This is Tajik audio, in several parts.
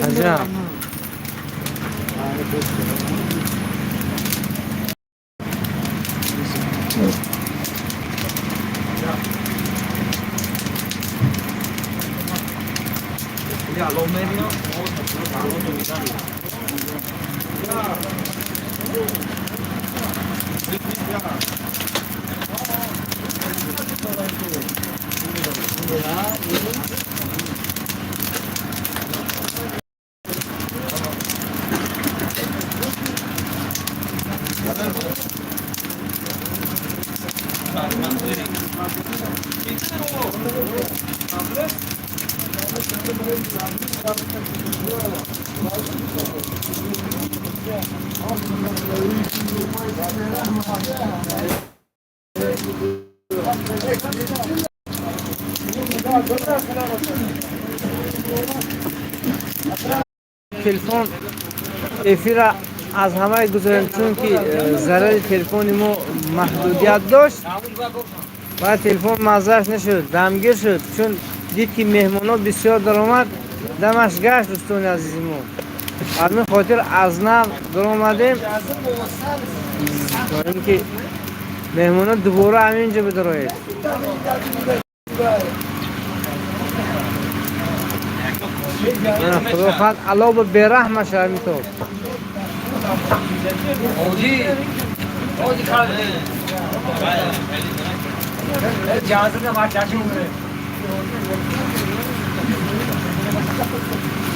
Аҷаб. Телефон эфира аз ҳамаи гузорем, чунки зарари телефони мо маҳдудият дошт ва телефон маззааш нашуд, дамгир шуд, чун дид, ки меҳмонҳо бисёр даромад, дамаш гашт. Дӯстони азизи мо, аз ҳамин хотир аз нав даромадем, то ин ки меҳмонҳо дубора ҳамин ҷо бидароед. Худо хоҳад, Алло ба бераҳма шава ҳамин.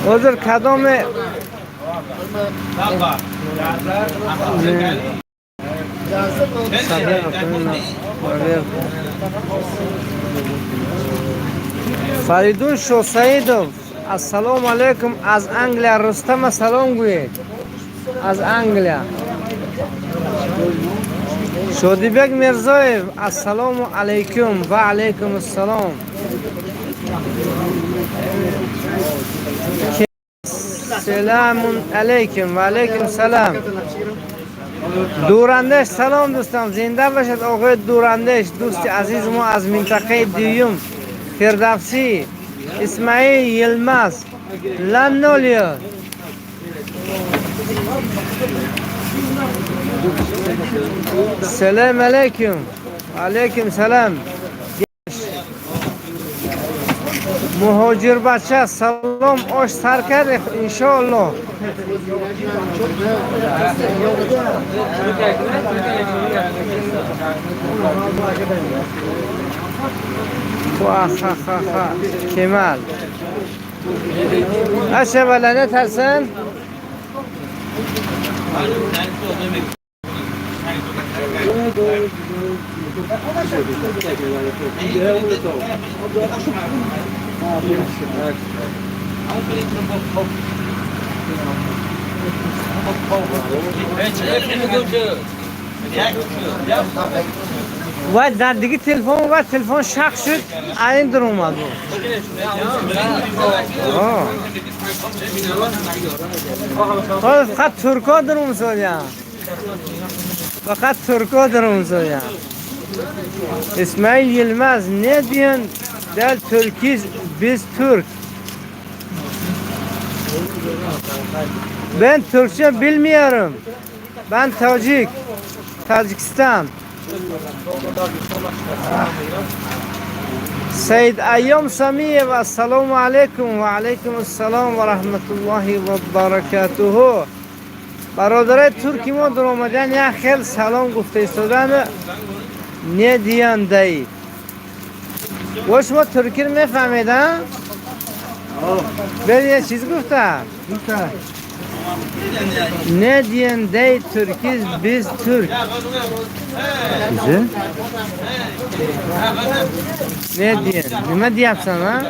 Ҳозир кадоме Фаридун Шосаидов, ассалому алайкум, аз Англия Рустама салом гӯед, аз Англия. Шодибек Мирзоев, ассалому алайкум, ва алайкум ассалом. Саламун алайкум, ва алайкум салам. Дурандеш, салом, дӯстам, зинда бошад оғои Дурандеш, дӯсти азизи мо аз минтақаи дуюм. Фирдавсӣ Исмаил Йилмаз, lan ne oluyor? Selam aleyküm. Aleyküm selam. Муҳоҷир бача, салом, ош сар кард, иншоаллоҳ. Ха Kemal. Aşağıda ne tersin? Ва дар диги телефон ва телефон шах шуд, айн дар омад. Фақат турко дарум соя, фақат турко дарум соя. İsmail Yılmaz, ne diyorsun? Del Türkiz, biz Türk. Ben Türkçe bilmiyorum. Ben Tacik. Tacikistan. Said Ayyom Samiyev, assalomu alaykum, va alaykum assalom va rahmatullohi va barakatuhu. Бародарои турки мо даромадан, як хел салом гуфта истодан, не дияндаи. Во, шумо туркиро мефаҳмед, а? Бер, я чиз гуфта? Ne diyen dey Türkiz, biz Türk. Bizi? Ne diyen? Nima deyapsan, ha?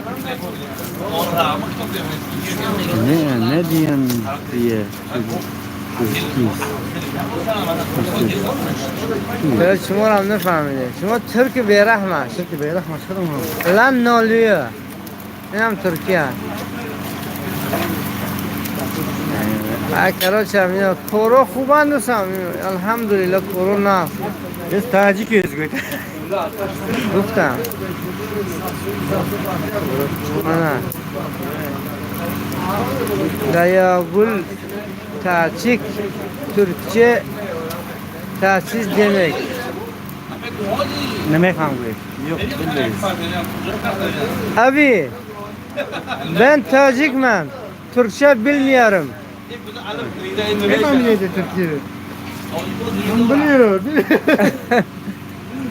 Ne diyen diye Türkiz. Evet, шумо ҳам нафаҳмидед. Шумо турки бераҳмаш. Türk бераҳмаш чаро? Lan ne oluyor? Инам Туркия. Короче, коро хубанд, дӯстам, алҳамдулилла, коро на. Biz Tacikiz гӯйт. Гуфтам. Мана. Даягул Tacik Türkçe tatsiz demek. Намефаҳм гӯйт. Yo'q, bilmayız. Abi, ben Tacikmen. Türkçe bilmiyorum. Bilmem Türkiye. Biliyor, biliyor.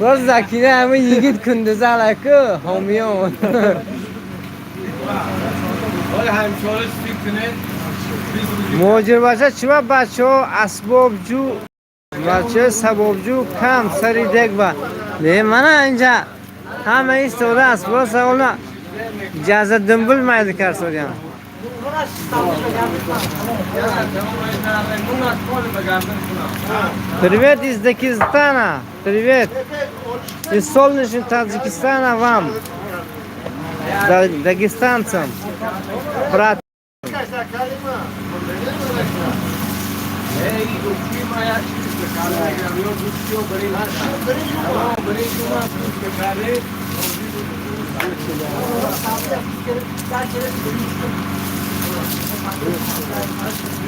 Боз Закина ҳамин йигит кундуза алайку ҳомиён. Муҳоҷирбача чиба бачаҳо асбобҷӯ, бачаҳои сабобҷӯ кам сари дег ба не, мана инҷа ҳама истода асбоб саволна ҷаза думбул майда карсодиям. Привет из Дагестана! Привет! Из солнечного Таджикистана вам! Дагестанцам! Брат!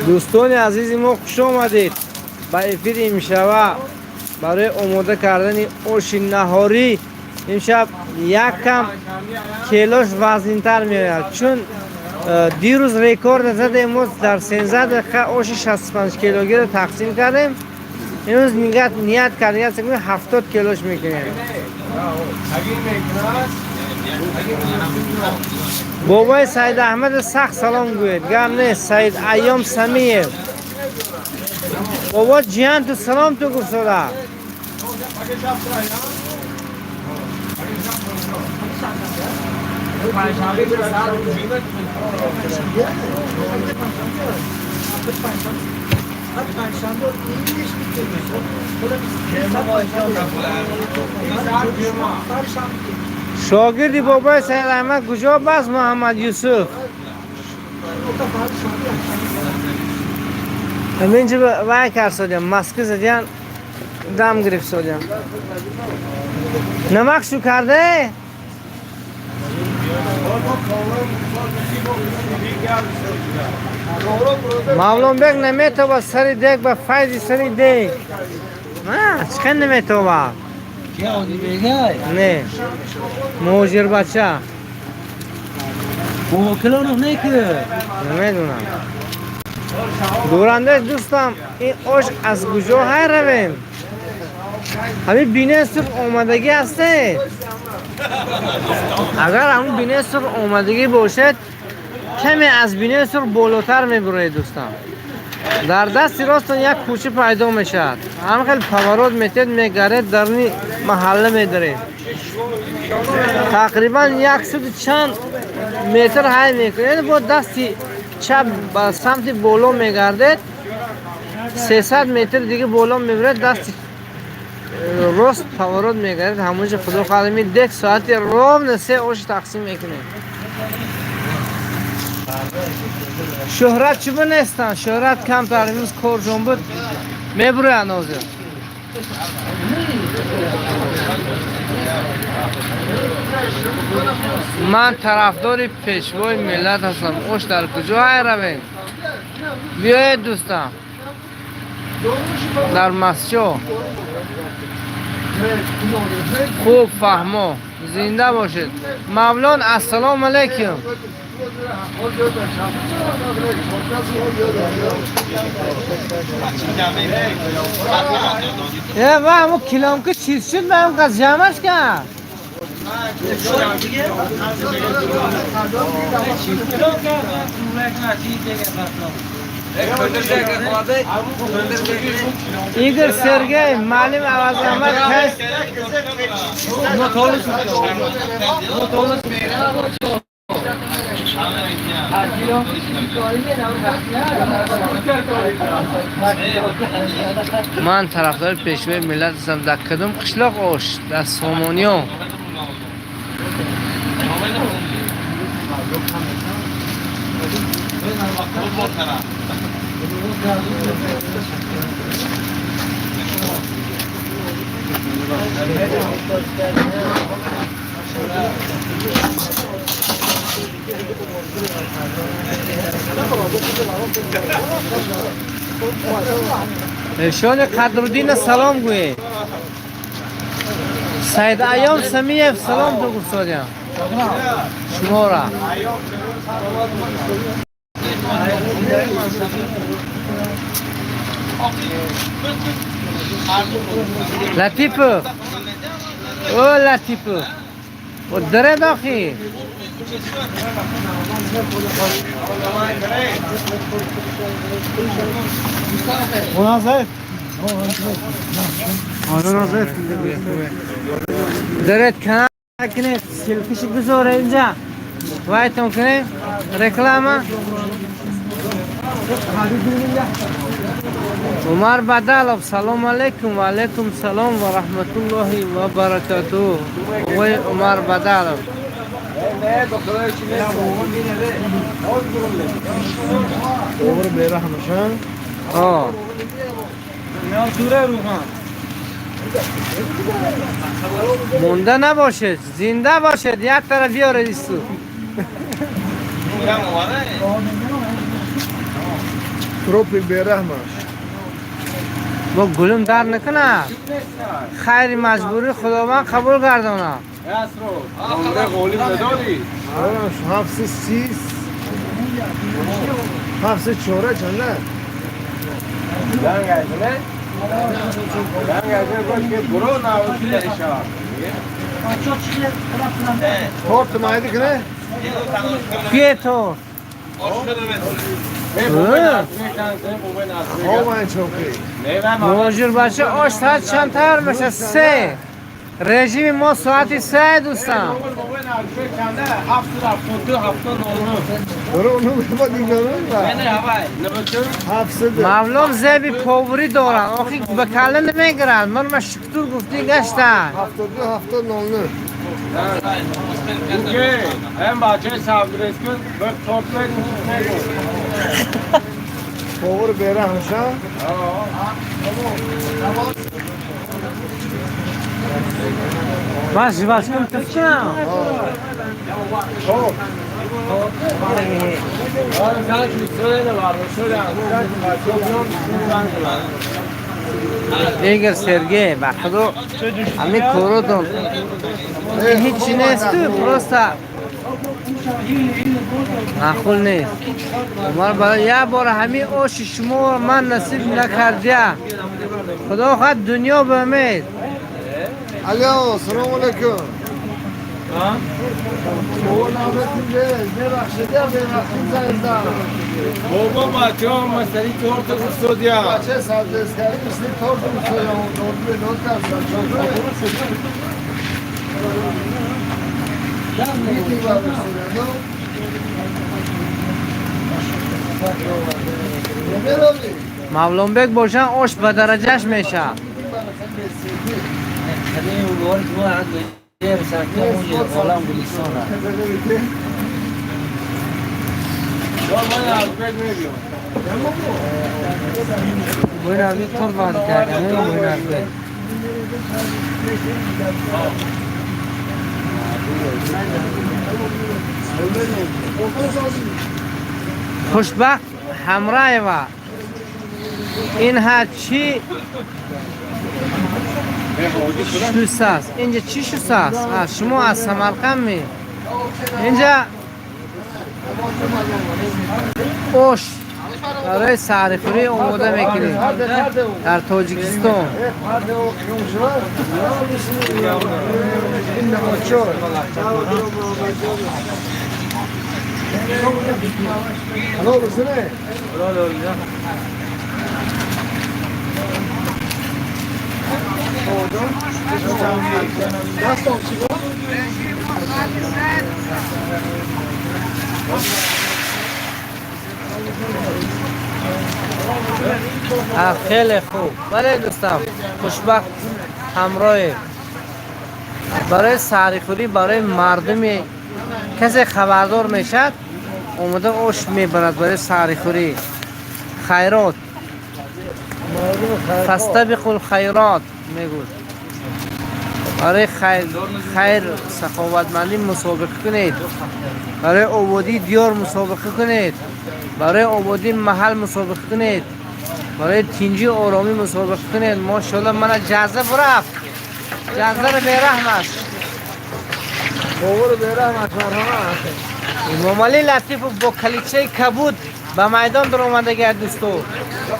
Дӯстони азизи мо, хуш омадед ба эфири имшаба. Барои омода кардани оши наҳорӣ имшаб як кам келош вазнинтар меояд, чун дирӯз рекорд задем, мо дар 13 дақиқа оши 65 килогиро тақсим кардем. Имрӯз ният кардем, 70 килош мекунем. Бобои Саид Аҳмад сахт салом гӯед. Гап нест, Саид Айём Самиев. Бобо ҷиян ту салом ту гуфтода. Шогирди бобои Саид Аҳмад куҷо баст, Муҳаммад Юсуф? Ҳаминҷа вай карсодиям, маска задиян, дам гирифтсодиям. Намак шу карде? Мавлонбек наметобад сари дег ба файзи сари дег. Чӣ хел наметобад? Не. Муҳоҷирбача. Намедонам. Дурандеш дӯстам, ин ош аз куҷо ҳай равем? Ҳамин бинаи сурх омадагӣ ҳастед? Агар ҳамин бинаи сурх омадагӣ бошад, каме аз бинаи сурх болотар мебуроед, дӯстам. Дар дасти росттон як кӯча пайдо мешавад. Ҳам хел поворот метиҳед, мегаред, даруни маҳалла медаред. Тақрибан яксаду чанд метр ҳай мекунед, бо дасти чап ба самти боло мегардед, 300 метр дига боло мебуред, дасти рост поворот мегардед, ҳамонҷо худо хоҳад дег соати ровно 3 ош тақсим мекунем. Шӯҳрат чӣ бу нестанд? Шӯҳрат камтар имрӯз корҷон буд, мебуроянд ҳозир. Ман тарафдори пешвои миллат ҳастам. Ош дар куҷо ҳай равем? Биёед, дӯстам. Дар масҷо. Хуб фаҳмо. Зинда бошед. Мавлон, ассалому алайкум. Ва ҳамо киломка чиз шуд, ва ҳам қаз ҷамъаш кард. Игор Сергей, маълим Авазаҳмад кайс. Ман тарафдори пешвои миллат ҳастам. Дар кадом қишлоқ ош? Дар Сомониён. Шони Қадруддина салом гӯед. Саид Айём Самиев салом ту гуфтодям. Шумора. Латипов. О, Латипов. О, даред охи. Даред канал кунед, ссылка ш гузоре инҷа. Вайтон кунед, реклама. Умар Бадалов, салом алейкум, ва алейкум салом ва раҳматуллоҳи ва баракатуҳ. Оғои Умар Бадалов. Doğru berahmışan. О, монда набошед, зинда бошед, як тараф биёред исту. Тропик berahmış. Бо гулум дар накунад. Хайри маҷбурӣ Худованд қабул гардонад. Hafsi sis. Hafsi çora canlar. Tortu maydık ne? Кие торт? Olmayın çok iyi. Муҳоҷирбача ош соат чанд тайёр мешавад? 3. Режими мо соати 3, дӯстам. Doğru onu yapmadık da. Hafsi de. Мавлом зеби поварӣ доранд. Охи ба калла намегиранд. Ман ма шуктур гуфтӣ гаштан. Hafta du hafta nonlu. Doğru berahmış ha. Ман жвачка м тифчам. Çok. Игор Сергей, ба худо ҳами коротон ҳичи несту, просто маъқул нест. Умар бала як бор ҳами оши шумо ман насиб накардия. Худо хоҳад дунё ба умед. Alo, selamun aleyküm. بابا بچه ها مسئله تورت استودیا. بچه سبز کردی مثل تورت استودیا تورت به نوت کردن میتینگ باید استودیا Мавлонбек бошан ош ба дараҷаш мешавад. Торт ваъда кардам. Хушбахт Ҳамраева, ин ҳа чӣ шусааст? Инҷа чӣ шусааст? Шумо аз Самарқанд ме? Инҷа ош барои саҳрихӯрӣ омода мекунем дар Тоҷикистон. Хеле хуб. Бале, дӯстам, хушбахт ҳамроҳем. Барои саҳрихӯрӣ, барои мардуми касе хабардор мешавад, омода ош мебарад барои саҳрихӯрӣ. Хайрот. فاستبقوا الخیرات میگوید. برای خیر سخاوتمندی مسابقه کنید، برای آبادی دیار مسابقه کنید، برای آبادی محل مسابقه کنید، برای تینجی آرامی مسابقه کنید. ماشاءالله من جزه برفت، جزه رو بیرحم است. باور بیرحم است مرحمت. امام علی لطیف با کلیچه کبود به میدان در آمده. دوستو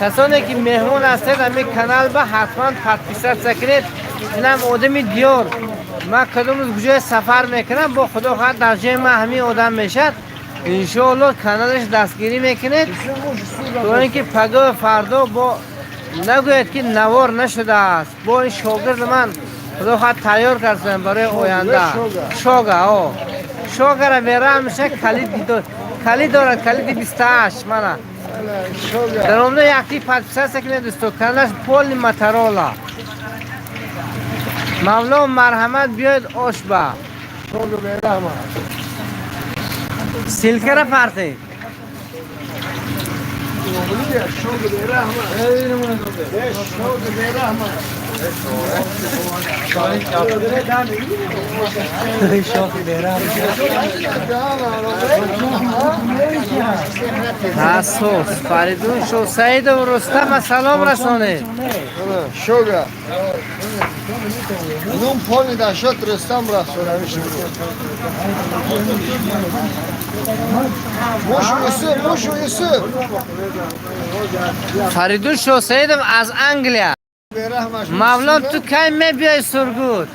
کسانی که مهمان هستید همین کانال به حتما подписаться کنید. اینم آدمی دیار. من کدوم روز کجای سفر میکنم با خدا خواهد در جای من همین آدم میشد. انشاءالله کانالش دستگیری میکنید تا اینکه پگاه فردا با نگوید که نوار نشده است. با این شاگرد من خدا خواهد تیار کردم برای آینده. شاگه ها شاگه را بیرحم میشه. کلید دارد، کلید 28 منه در آمده یکی подписаться کنید دوستو. کانالش پول مترولا. مولا مرحمت بیاید آش با سیلکه را پرته. حسوس فریدون شو سعید و رستم سلام رسانه. شوگا نوم پول داشت رستم رسانه. موشو یوسف. فریدون شو سعیدم از انگلیا. مولا تو کی میبیای سرگوت؟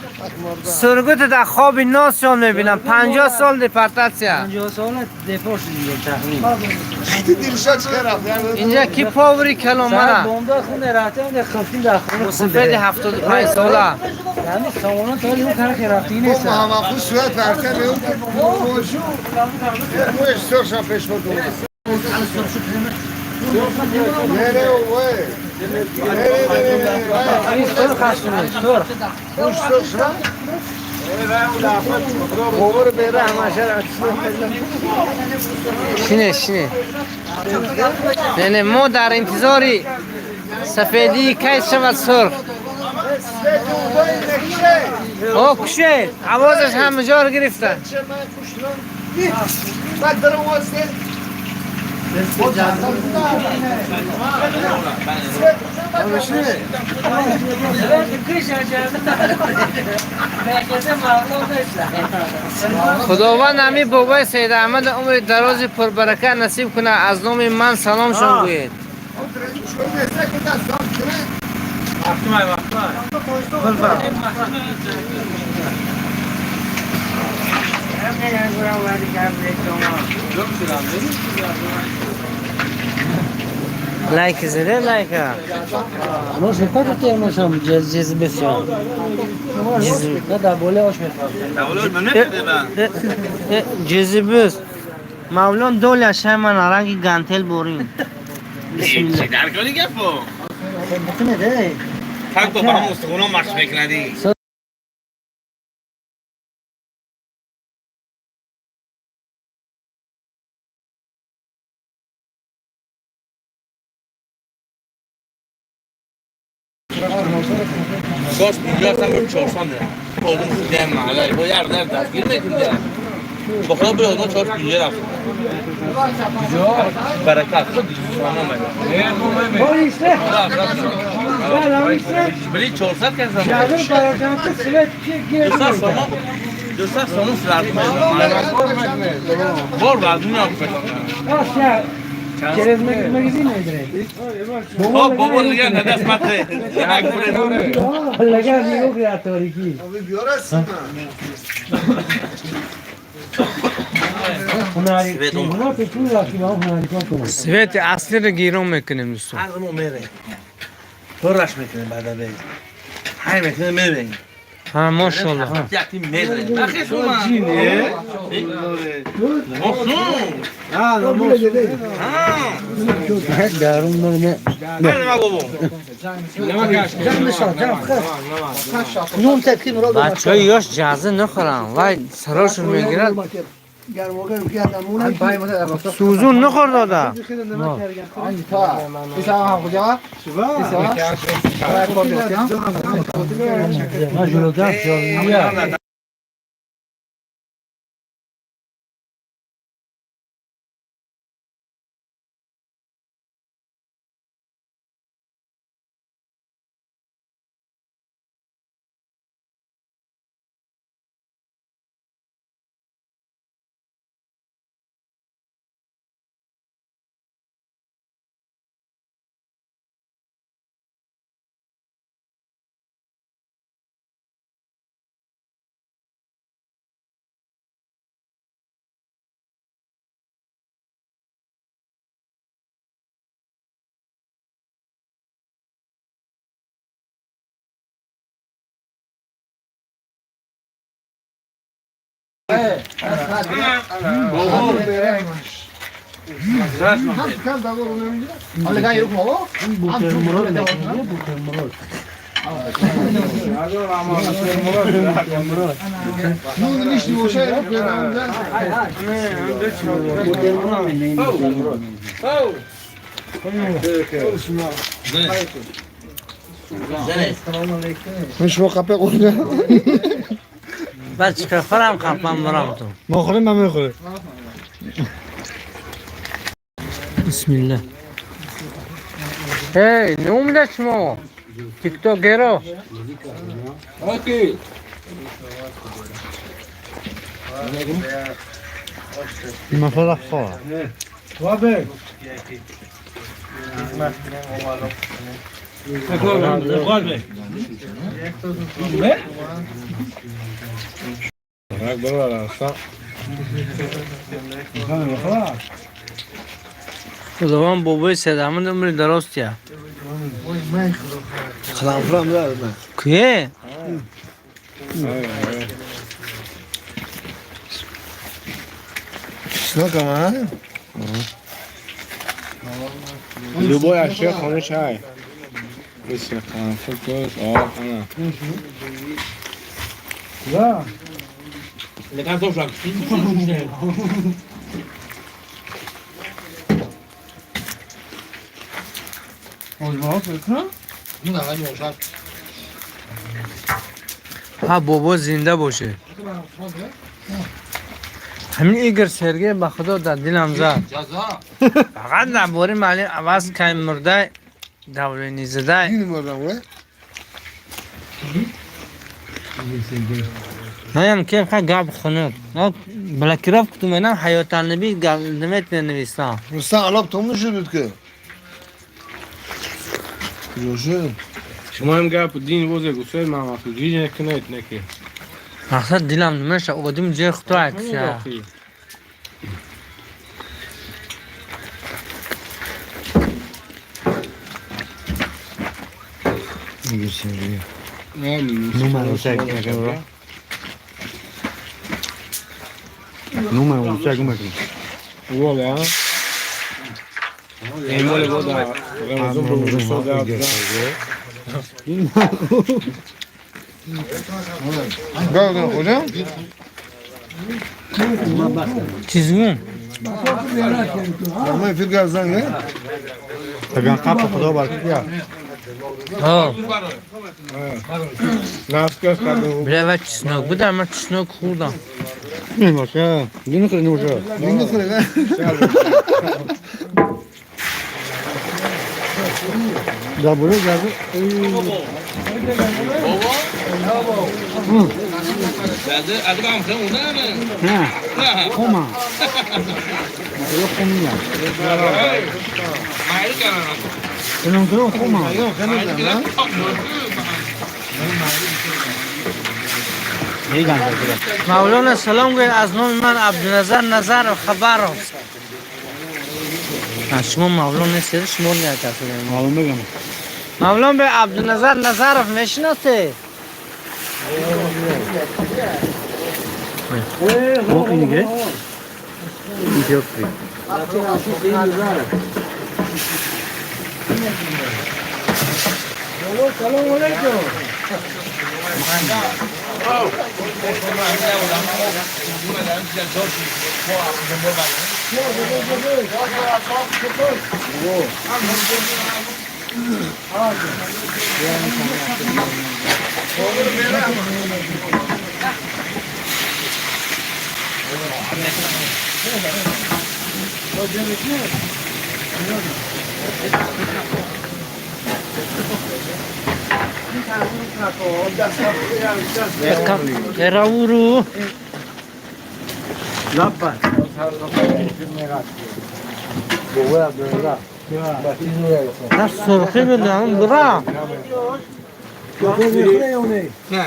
سرگوت در خواب ناسیان میبینم. 50 سال депортация. 50 سال депорт شدیم تخمین. اینجا کی پاوری کلام منه؟ بامداد خونه رفتیم خفتیم در خونه. مسافر 75 ساله. یعنی سامان تا اون کار که رفتی نیست. محمد خود صورت برکه به اون که موشو موش سرشم پیش بود. نه نه وای. نه نه نه. سرخ هستونه سرخ. موش سرخ. باور به رحم شر. شینه شینه. نه نه ما در انتظاری سفیدی کی شود سرخ. او کشه آوازش همه جا رو گرفته. خداوند همین بابای سید احمد عمر دراز پربرکت نصیب کنه. از نام من سلام شما گویید. لایک زده لایک. ما شرکت تیم جذب بسیار. جذب در بالا آش می‌خواد. جذب مولان دول شای من رنگ گانتل بورین. چی در کنی گپو؟ تک با هم استخونا مخش میکندی. باش میگفتم به 400 درهم. آدم خودم معلای با یار در دستگیر میکنه. با خدا به آدم 450 رفت. کجا؟ برکت خود شما میگه. باریسته. بلی 400 کردم. جابر برکت سلت کی 200 سوم سلات بار وزن آسیا چرز مگزین نداره. بابا بابا دیگه ندست مته. لگا نیو که تاریکی. سویت اصلی رو گیرون میکنیم دوستان. هر ما میره. پرش میکنیم بعدا به. های میکنیم میریم. ها ماشاءالله. یکی میره. نخی شما. چینه؟ بچه های یاش جزه نخورن وای سراشون میگیرد. Сӯзун нахӯр дода. بعد چیکار خورم قپم مرام تو. ما خوریم من میخوریم. بسم الله. هی نوم شما تیک توکرو. اوکی. مثلا خور. وابه. خداوند بابای سید احمد عمری درست یا. خلام فرام دارم. کیه؟ شنو کمان؟ Любой اشیاء خانه چای مثل قرنفل درست آه نه. لکن تو شک. ها بابا زنده باشه. همین ایگر سرگی به خدا در دلم زد. جزا. فقط درباره معلم عوض که مرده دورانی زده. این مردم وای. نیم که خیلی گپ خنک. بلکراف کتو منم حیات النبی گپ نمیت نویسم. رستم علاق تو شد که. کجا شما هم گپ دین وزه گوسل من وقتی دیگه نکنید نکی. مقصد دلم نمیشه آدم جای خدا عکسه. والا. این مال بودا. رمضان بود. گاو کجا؟ چیزون؟ من فکر زنگ. طبعا قبل خدا برکت. ها. نفس کرد. بله چسناک بودم من چسناک خوردم. نه باشه. نمیخوره نوشه. نمیخوره. درباره گرد. بابا. زده اگه هم خیلی اونه نه. نه. خما. یه خمیه. معلی کردن. اینم خما. مولانا سلام گوید از نام من عبدالنظر نظر خبرов. از شما مولانا نیست شما نه. معلوم بگم. مولانا به عبدالنظر نظرов میشناسه؟ اینگه. سلام علیکم. Eravuru. На сурхи бидам, бра. Не.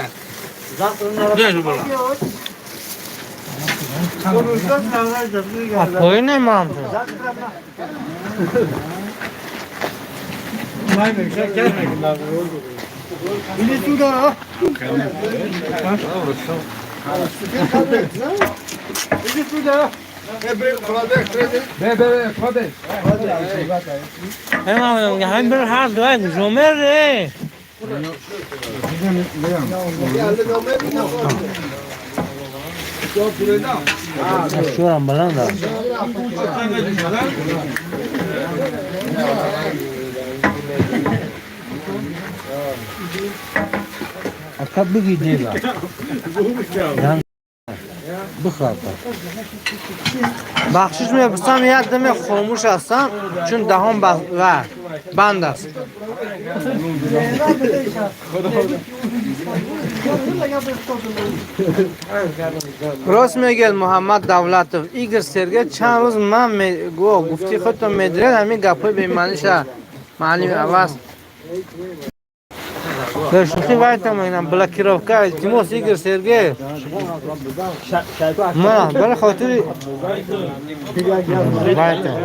А поин мам. Hem bir har duay jomer. Шурам баланд аст. Ака бигӣ дева. Бихӯрта. Бахшиш мепурсам, як даме хомӯш ҳастам, чун даҳон банд аст. Рост мегӯяд Муҳаммад Давлатов. Игор Сергей чанд рӯз ман гуфти худтон медиред, ҳамин гапҳои бемаъниша маълими аваз. Дар шӯхӣ вайтам мегӯям, блокировка, илтимос, Игор Сергей. Ма, барои хотири вайтам.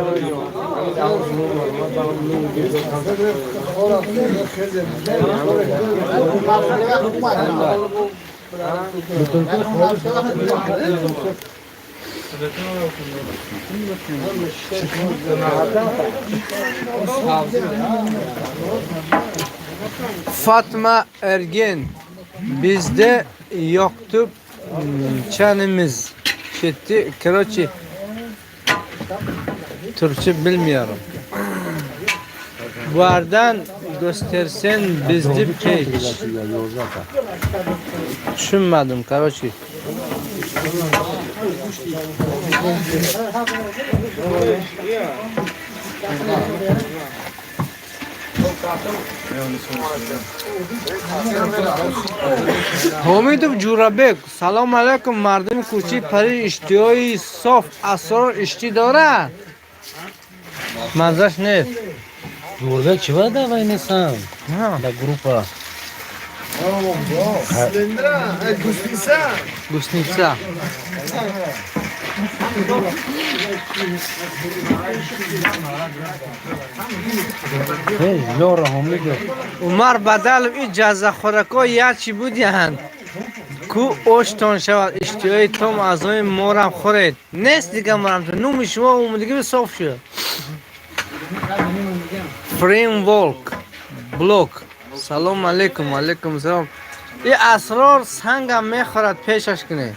Fatma Ergin, bizde yoktu çenemiz. Gitti. Короче, Türkçe bilmiyorum. Vardan göstersen bizde pek. Düşünmedim, короче. Ҳомидов Ҷурабек, салом алайкум, мардуми кӯчаи Париж иштиҳои соф асрор иштӣ дорад? Маззаш нест. Ҷурабек чӣ вада вай нестам? Да группа. Гусница. Умар Бадалов, ин ҷаззахӯракҳо якчи будянд. Ку оштон шавад, иштиҳои том аъзои морам хӯред. Нест дига морам, нуми шумо умдиги соф шуд. Фреймворк блок. Салом алейкум, алейкум салом. И асрор сангам мехӯрад, пешаш кунед.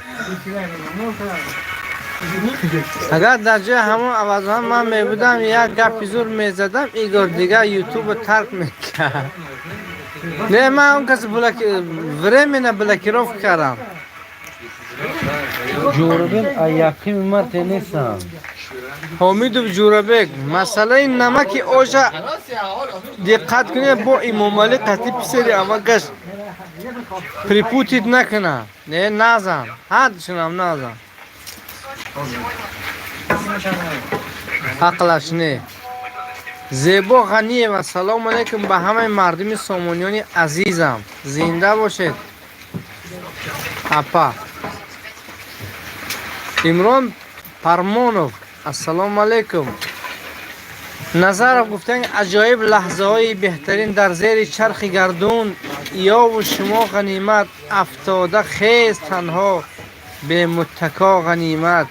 Агар дар ҷои ҳамон авазҳо ман мебудам, як гапи зур мезадам, Игор дигар ютубро тарк мекард. Не, ман он кас временно блокировка кардам. Ҷурабек якими марте нестам. Ҳомидов Ҷурабек, масъалаи намаки оша диққат кунед, бо Имомалӣ қатъи писари аввал гашт перепутать накунад. Не, назан. Ҳардушунам назан. Ақлаш не. Зебо Ғаниева, салому алайкум ба ҳамаи мардуми сомониёни азизам. Зинда бошед. Апа. Имрон Пармонов, ассалому алайкум. Назаров гуфтанд, аҷоиб лаҳзаҳои беҳтарин дар зери чархи гардун, ёву шумо ғанимат, афтода хез танҳо бемуттако ғанимат.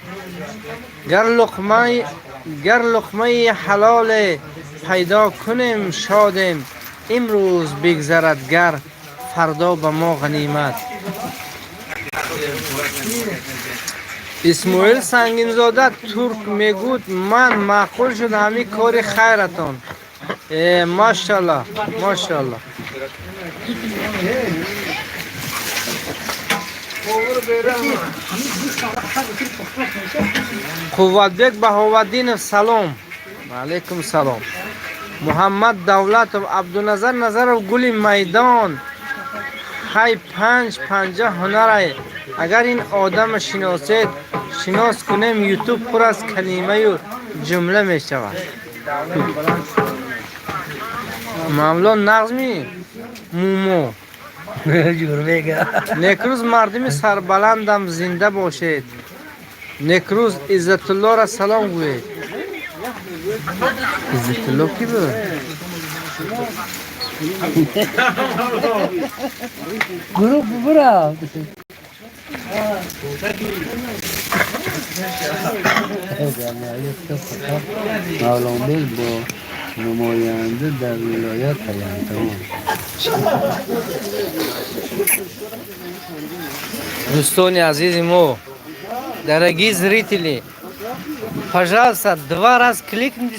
Гар луқмаи ҳалоле пайдо кунем шодем, имрӯз бигзарад гар Фардо ба мо ғанимат. Исмоил Сангинзода Турк мегӯд: ман маъқул шуд ҳамин кори хайратон. Э, машалло, машалло. Қувватбек Баҳоваддинов, салом. Алейкум салом. Муҳаммад Давлатов, Абдуназар Назаров, гули майдон. Хай панҷ панҷа ҳунарай. Агар ин одама шиносед, шинос кунем, ютуб пур аз калимаю ҷумла мешавад. Мавлон Нағзми Мумо. Некрӯз, мардуми сарбаландам, зинда бошед. Некрӯз, Иззатуллоро салом гӯед. Иззатулло ки буд? Гурӯҳ бубурам. Мавлонбек бо намоянда дар вилоят таям тамом. Дӯстони азизи мо, дорогие зрители, пожалуйста, два раз кликните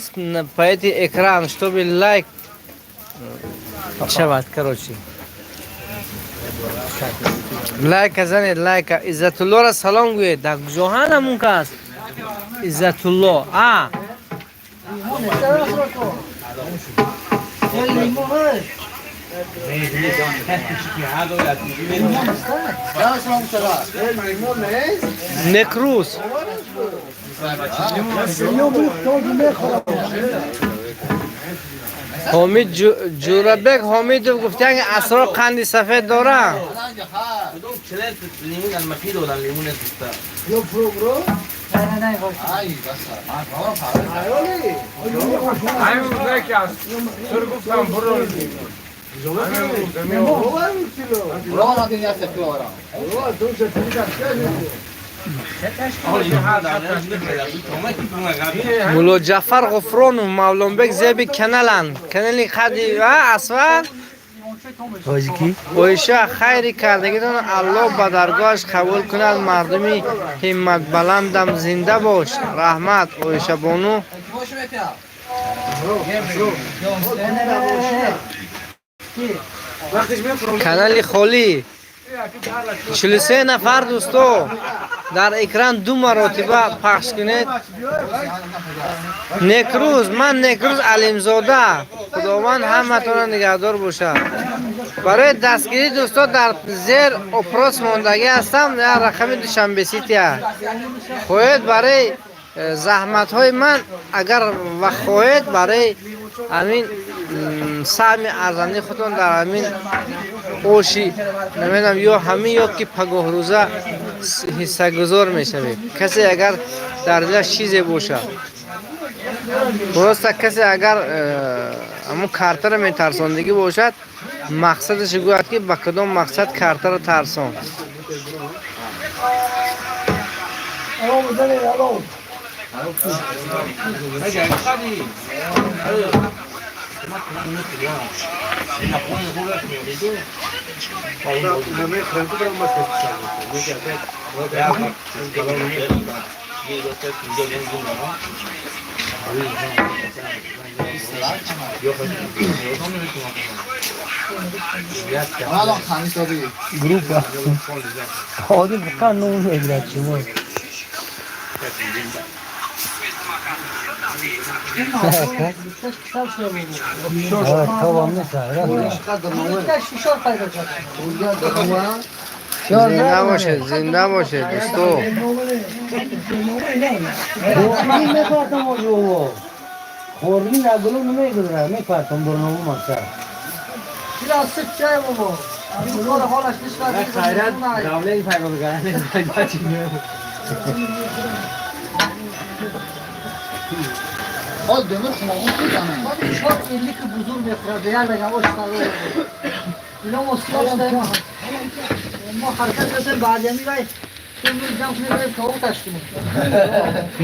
по этой экран, чтобы лайк шавад, короче. Лайка занед, лайка. Иззатуллоро салом гӯед. Дар куҷоҳан ҳамун кас? Иззатулло. А. Некрӯз. Ҳомид Ҷӯрабек Ҳомидов гуфтан, ки асрор қанди сафед дорад. Мулло Ҷафар Ғуфронов, Мавлонбек зеби каналанд. Канали қади асфал. Тоҷикӣ? Оиша, хайри кардагитон Аллоҳ ба даргоҳаш қабул кунад. Мардуми ҳимматбаландам, зинда бош. Раҳмат, Оишабону. Канали холӣ. 43 нафар дӯсто, дар экран ду маротиба пахш кунед. Некрӯз, ман Некрӯз Алимзода. Худованд ҳаматонро нигаҳдор бошад. Барои дастгирӣ, дӯсто, дар зер опрос мондагӣ ҳастам, як рақами Душанбе Сития. Хоҳед барои заҳматҳои ман, агар ва хоҳед барои ҳамин саҳми арзандаи худтон дар ҳамин оши, намедонам, ё ҳамин ё ки пагоҳрӯза ҳиссагузор мешавед. Касе агар дар дилаш чизе бошад, просто касе агар ҳамун картаро метарсондагӣ бошад, мақсадаш гӯяд, ки ба кадом мақсад картаро тарсон. Группа. Ҳозир фақат ном мегирад шумо. Зинда бошед, зинда бошед, дӯсто. Хӯрдин агулу намегузарад, мепартам бурному мақсад.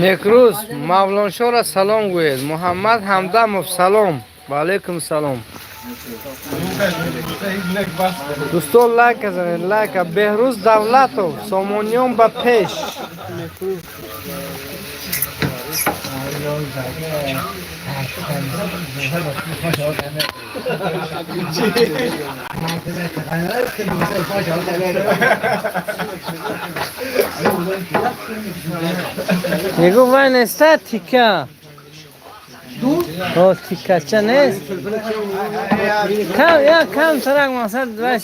Некрӯз, Мавлоншоро салом гӯед. Муҳаммад Ҳамдамов, салом. Ва алайкум салом. Дӯстон, лайк занед, лайк. Беҳрӯз Давлатов, Сомониён ба пеш. Нигоҳ, вай неста, тика. О, тикача нест. Кам, я кам тарак мақсад вай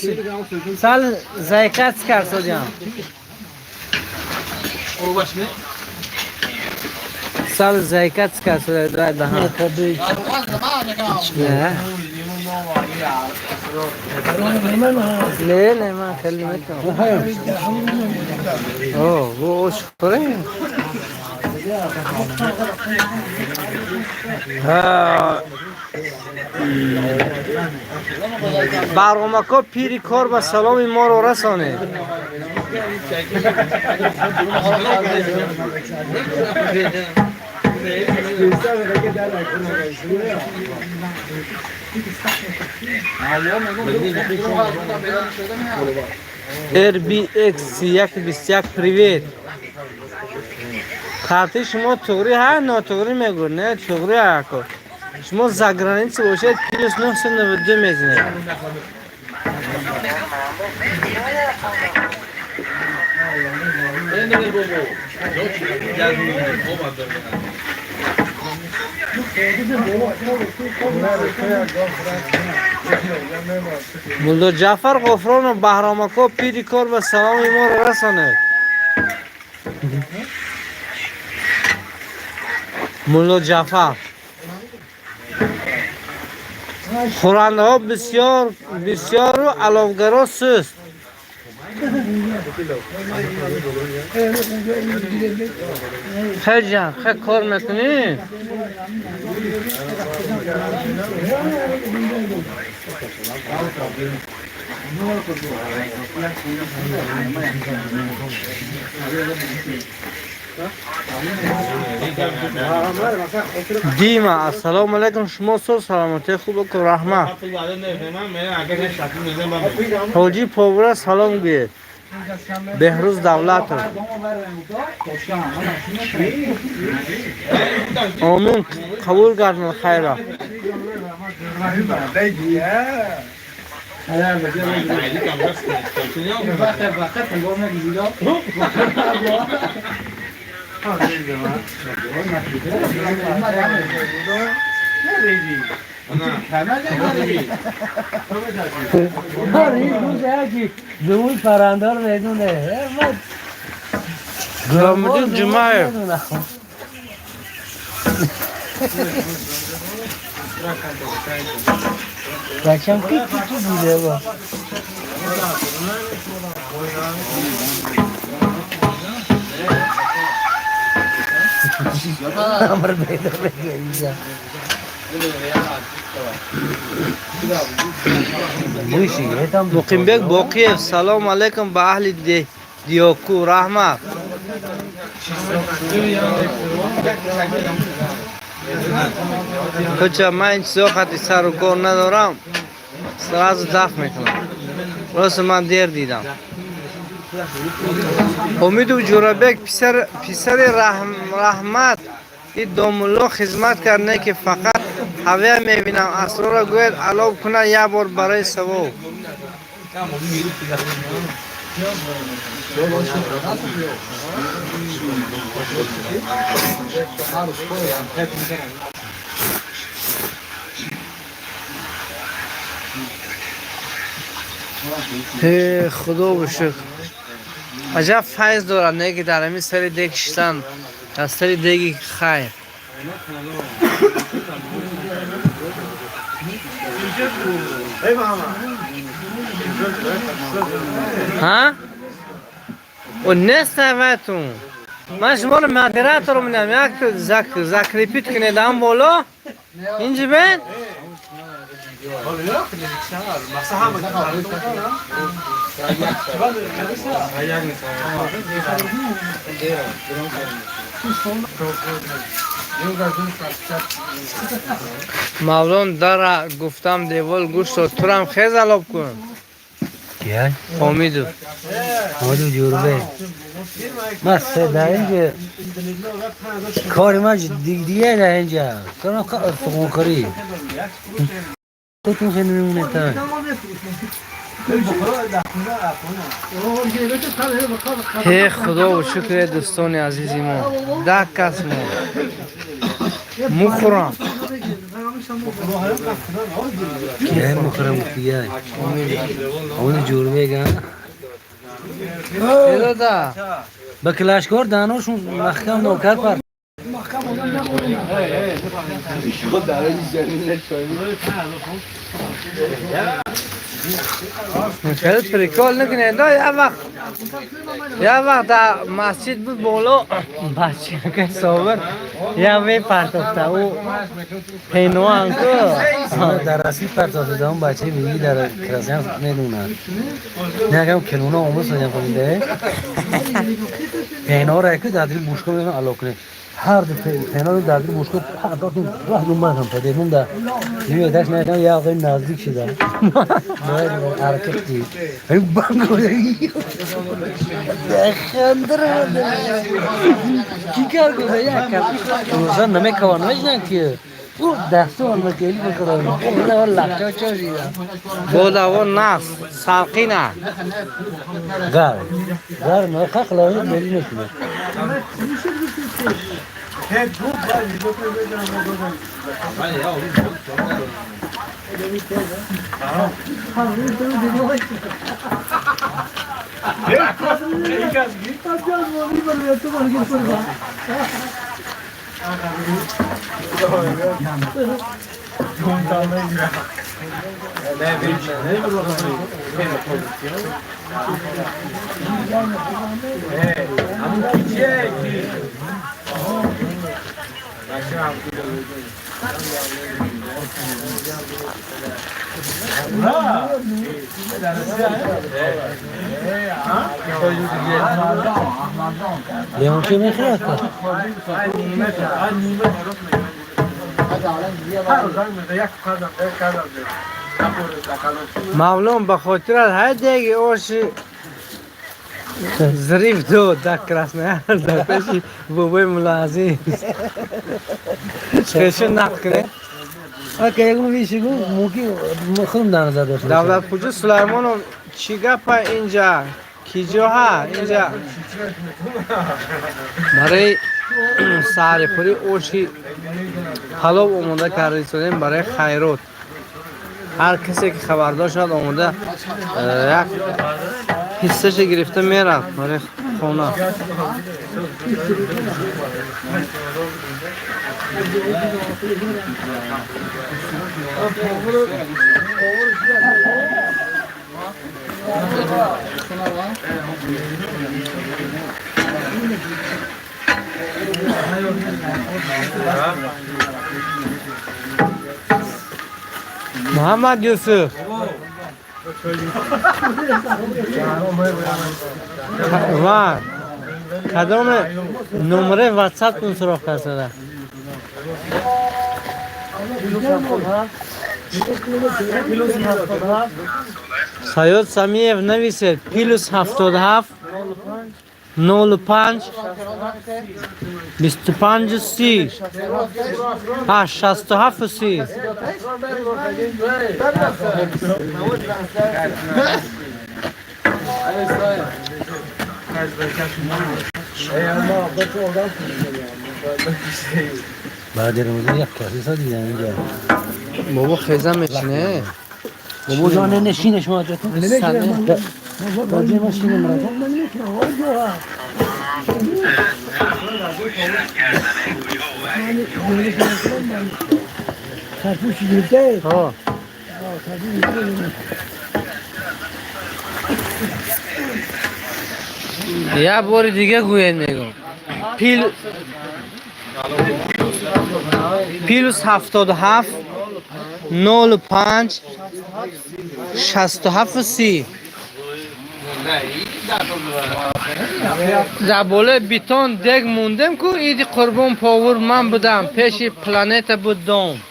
сал заикат кард содиам. Сал заикат кард содиам вай даҳан. Не. Не, не, ман хеле метавонам. О, бо ош хӯрем. Барномако пири кор ба саломи моро расонед. RBX 121, привет. Карти шумо туғри ҳа, нотуғри мегӯ? Не, туғри ҳако. Шумо за граница бошед, плюс 992 мезанед. Мулло Ҷаъфар Ғуфронов, Баҳромако пири кор ба саломи моро расонед. Мулло Ҷаъфар. Хӯрандаҳо бисёр бисёру аловгаро суст. Хеле хеле кор мекунӣ? Дима, ассалому алайкум, шумо со саломатӣ хуб ку, раҳмат. Ҳоҷӣ Повура салом гӯед. Беҳрӯз Давлатов. Омин, қабул гардонад хайра. زمون پرنده رو میدونه. Ғуломиддин Ҷумаев. بچم کی کی بوده با امر بیدر بگیزا. Муқимбек Боқиев, салому алайкум ба аҳли Диёку, раҳмат. Ҳуҷа, ман ин чизо хати сару кор надорам, сразу даф мекунам. Рост, ман дер дидам. Умиду Ҷурабек, писари раҳмат, и домулло хизмат кард, не ки фақат ҳавия мебинам. Асрора гӯяд алов кунад як бор барои савоб. Худо бошук. Аҷаб файз дорад, не ки дар ҳамин сари дег шиштан, дар сари деги хайр. Ҳа? О, нест наватун. Ман шуморо модератор менам, як закрепить кунед ам боло. Инҷи бен? Мавлон дара гуфтам девол гӯшто турам хез алоб кун. Кия? Омидов. Омидов ҷурбе. Ман در اینجا کار من دیگه در اینجا کارم فقونکاری تو خیلی میمونه تا Ҳе худо шукре дӯстони азизи мо 10 кас мо мухӯрам. Кия мухӯрам кия? Омидов ҷурбе га. Эдода. Ба килашкор даношун маҳкам нокар пар. Хеле прикол накунед. Як вақт дар масҷид буд боло бачака собир як мепартофта ӯ пенуан ку. Дар расид партофта он бачаи биги дар красян медонад. Нагам келуна омӯз содям хонде. Пенора ку дар дили бушка мезан ало кунед. Ҳар ду пенора дар дили бушка партофтум раҳдум ман ҳам падедум да. Нимедаш наям як ғай наздик шуда. Бояд ҳаракат дид. Банг хандра. Чӣ кар гуфта як кас. Рӯза намекаван намешинан ки. Ӯ дасту он макели бихӯрам. Лақча чошида. Бодаво нас салқина. Гар. Гар на хақла бели мекунад. Леончи мехӯрад? Мавлон ба хотират ҳар деги оши зариф дод дар Краснояр дар пеши бобои Муллоазиз. Хешу нақл кунед. Ака ягон вишигу мумкин худам дар назар дошта бошам. Давлатхуҷа Сулаймонов чӣ гапа инҷа? Киҷоҳа инҷа? Барои саҳрихӯрӣ оши палов омода карда истодем барои хайрот. Ҳар касе ки хабардор шавад омода як ҳиссаша гирифта меравад барои хона. Муҳаммад Юсуф ва кадом номераи ватсаптон суроғ кардада? Саёд Самиев нависед плюс 77 05 25 30 67 30. Баъди Рамазон як каси са дидам инҷа. Бобо хеза мешине. Бобо ҷон не нешине шумо ҷатон. Баъди ма шине муратон. Ҳо. Як бори дига гӯед мегӯм. Плюс 77 05 67 30. Дар болои бетон дег мондем ку иди қурбон повур ман будам пеши планета буд дом.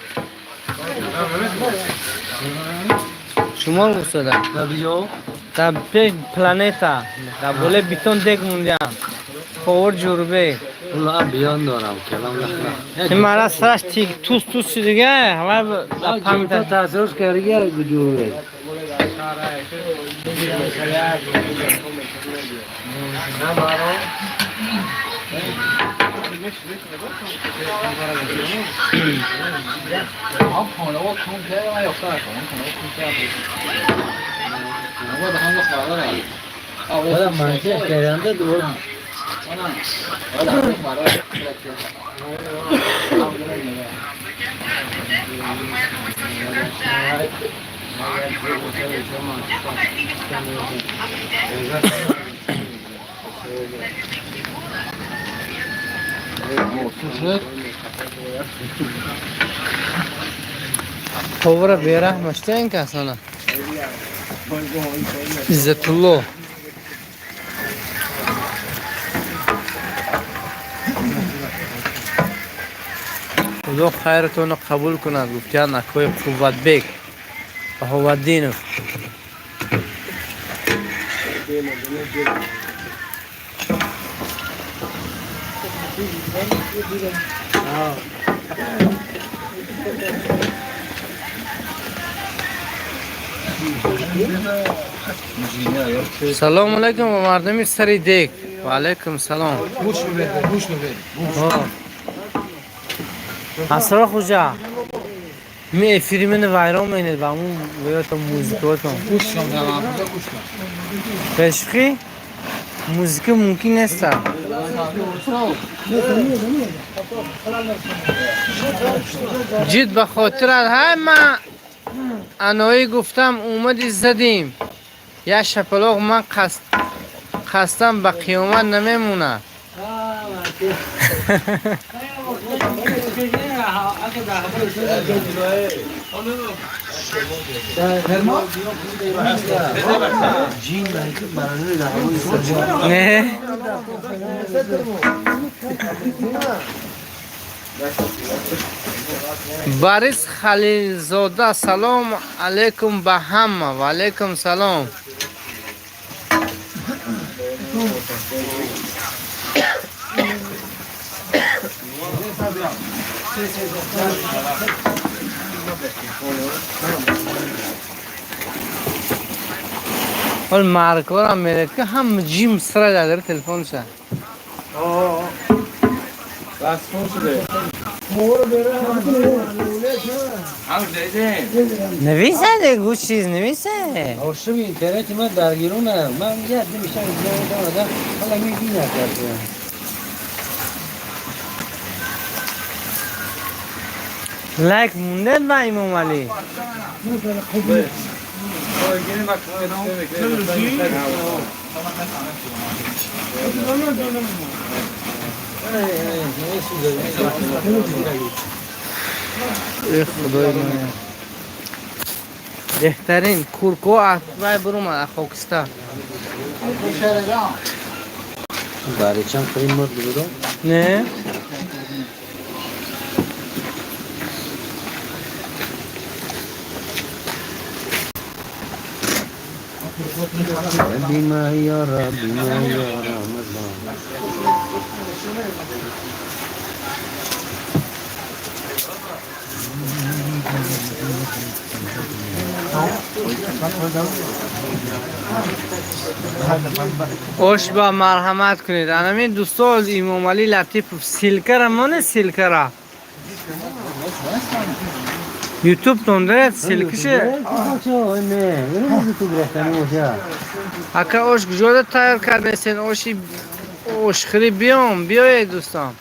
Шумо устода. Дар пеш планета дар болои бетон дег мондям. Повур Ҷурбек. لا بیان دارم کلام نه این مرا سرش تیک توس توس دیگه همه تا تاثیرش کردی جوره. ولا منطق کرده دور. Повара бераҳм шуда ин касона. Иззатулло. Худо хайратонро қабул кунад, гуфтиян акои Қувватбек Баҳоваддинов. Салому алайкум ба мардуми сари дег. Ва алайкум салом. Гӯш бибер. Асро хуҷа. Ми эфири мени вайрон менед ба ҳамун ваётон музикаотон. Гӯш кун, гӯш кун. Бешухӣ музика мумкин нест. Ҷид ба хотират ҳай ман аноӣ гуфтам омади задим. Як шапалоқ ман қасдам ба қиёмат намемонад. Не? Борис Халилзода, салом алейкум ба ҳама. Ва алейкум салом. Ҳол маркорам меред ки ҳам ҷим сара дар телефонша. نویسه گوش چیز نویسه. آشوب اینترنت من درگیرونه. من یه عده میشم اینجا آدم حالا میبینه کرده. لایک مونده با امام علی. ای خدای من. بهترین کورکو وای بروم خاکستا. برای چند خیلی مرد بودم؟ نه. بما يا رب بما يا رمضان. ош ба марҳамат кунед. Анамин дӯсто Имомалӣ Латипов ссылка ра моне ссылка ра. Ютуб тон доред ссылка ше. Ака ош куҷода тайёр кардесен? Оши ошхӯрӣ биём, биёед дӯстон.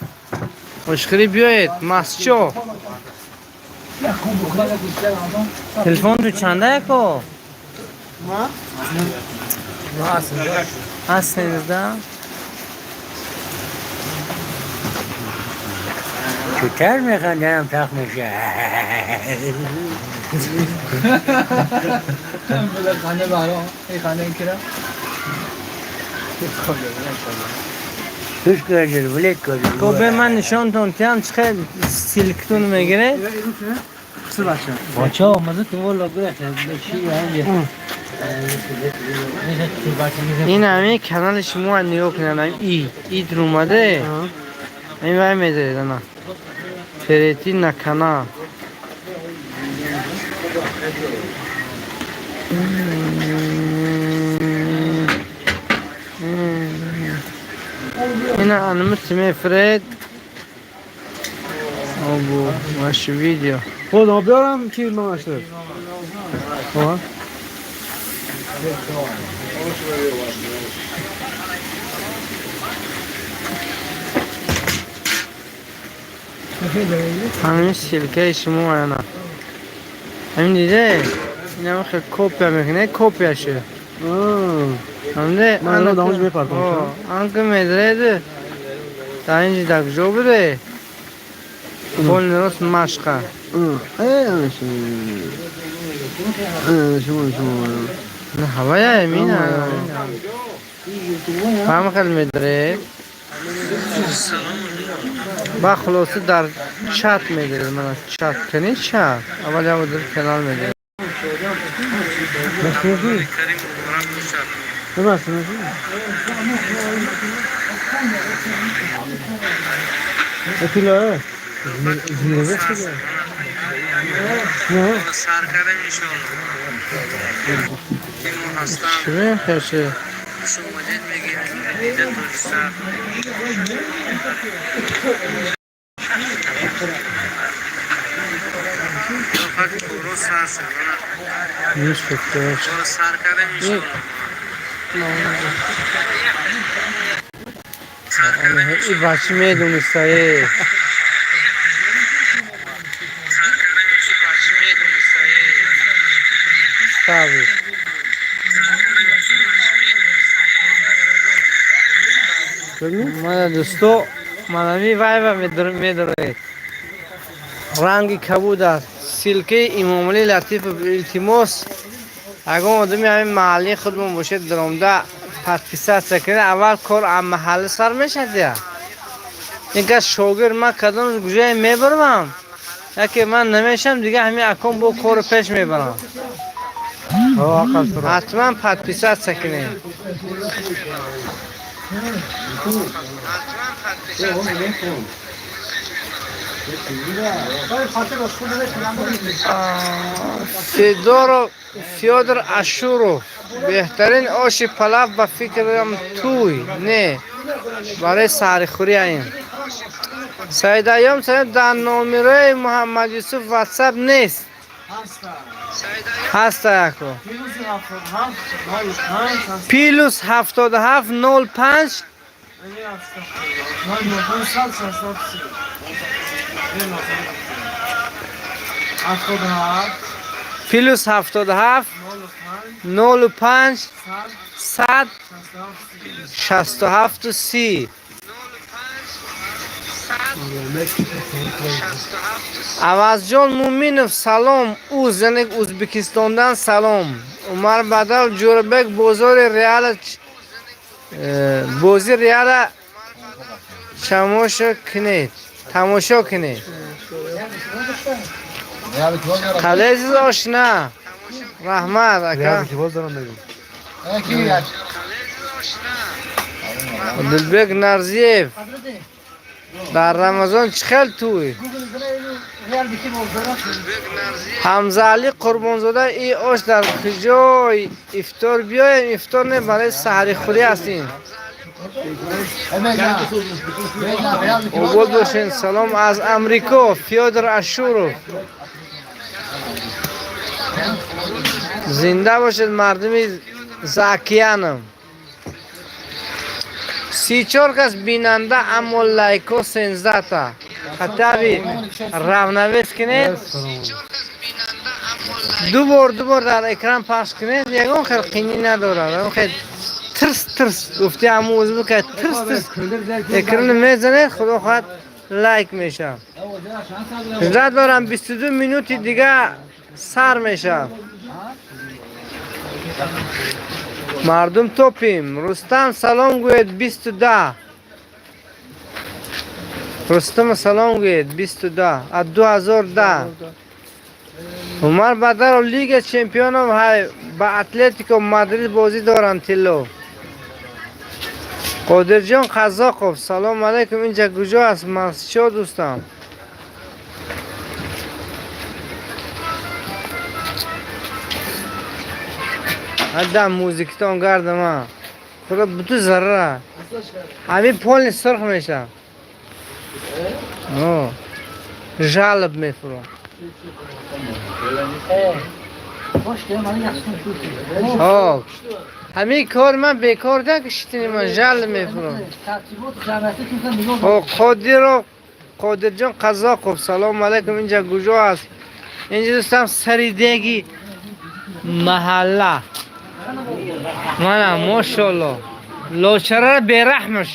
Ошхӯрӣ биёед, масчо. Телефон ту чанда яко? Аз 13. چطور میخوان تخت میشه؟ خانه برا، ای خانه این کرا. Туш кардил, влет кардил. Хуб, ман нишонтон тиям чӣ хел силктун мегиред. Бача омада ту валла гурехт. Чӣ ҳам Ин ҳамин канали шумо нигоҳ кунед, ҳамин ид румаде. Ин вай медаред ана. Перейти на канал. Ина анмит мефред. Обу, ваш видео. خدا بیارم که من اشتر. ها. Ҳамин ссылкаи шумо ана. Ҳамин диде? Инам хел копия мекунед, копия шуд. Ҳамде Ман инро дамош мепартам. Анка медред. Дар инҷи дар куҷо буде? Полный рост машқа. Шумо шумо. Ҳавая мина. Ҳам хел медред. Ба хулоса дар чат медаред, мана чат кунед, чат. Аввал як дар канал медаред. Чӣ хеше? И бачи медониста е. Стави. Мана дӯсто, манами вайва медоред. Ранги кабуд аст. Ссылкаи Имомалӣ Латифов, илтимос, ягон одами ҳамин маҳаллии худмон бошед, даромда подписаться кунед. Аввал кор аз маҳалла сар мешавад я. Ин кас шогирд ман кадом куҷое мебарам, яке ман намешам, дига ҳамин акон бо кору пеш мебарам. Ҳатман подписаться кунед. Федоров Фёдор Ашуров, беҳтарин оши палав ба фикрам туй не барои саҳрихӯрӣ аин. Саидаём саид дар номерои Муҳаммад Юсуф ватсап нест. Ҳаста яко. Плюс 77 05 плюс 77 05 100 67 30. Авазҷон Муминов, салом. Уз, яъне Узбекистондан салом. Умар Бадал Ҷӯрабек, бозори Реала, бози Реала тамошо кунед. Тамошо кунед. Қалезиз ошна. Раҳмат, ака. Дилбек Нарзиев. Дар Рамазон чӣ хел туй? Ҳамзаалӣ Қурбонзода, и ош дар куҷой? Ифтор биёем, ифтор не, барои саҳрихӯрӣ ҳастем. Обод бошед. Салом аз Амрико, Фёдор Ашуров. Зинда бошед мардуми Закиянам. 34 кас бинанда, аммо лайко 13та. Хатаби равновес кунед. Ду бор, ду бор дар экран пахш кунед, ягон хел қинӣ надорад. Ягон хел тирс тирс гуфти ҳамун узбека тирс тирс экран мезанед, худо хоҳад лайк мешавад. Ждать дорам, 22 минути дига сар мешавад. Мардум топим. Рустам салом гӯед 22. Рустам салом гӯед 22 аз 2010. Умар Бадаров Лига чемпионов ҳай ба Атлетико Мадрид бозӣ доранд тилло. Қодирҷон Қазоқов салом алайкум, инҷа куҷо аст масчо дӯстам? Адам музикитон гардама. Худо буту зарра. Ҳамин полни сурх меша. Жалоб мефурам. Ҳамин кор ман бекор накишитини ман жалоб мефурам. Қодиров Қодирҷон Қазоқов салом алайкум, инҷа куҷо аст? Инҷа дӯстам саридеги маҳалла. Мана мошалло. Лочарара бераҳмаш.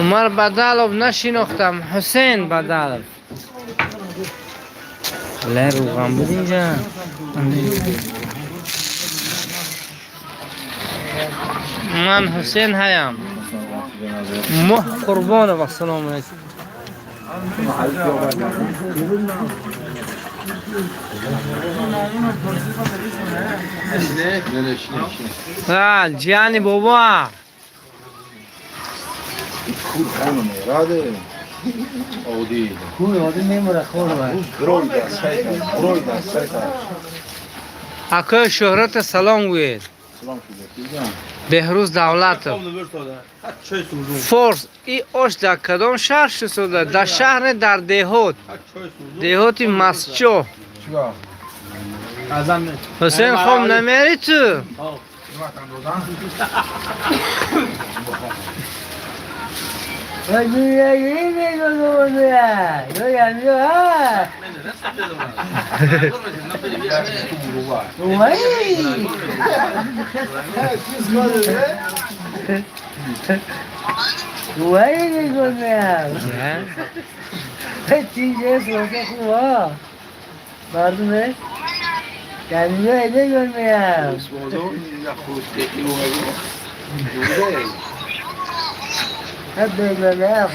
Умар Бадалов нашинохтам, Ҳусейн Бадалов. Ле рӯған буд инҷа. Ман Ҳусейн ҳаям. Моҳ Қурбонов ассалому алайкум. Ҷияни бобо. Акои Шӯҳрата салом гӯед. Беҳрӯз Давлатов. Форс и ош дар кадом шаҳр шусода? Дар шаҳр не, дар деҳот. Деҳоти Масчо. Ҳусейн хом намери ту?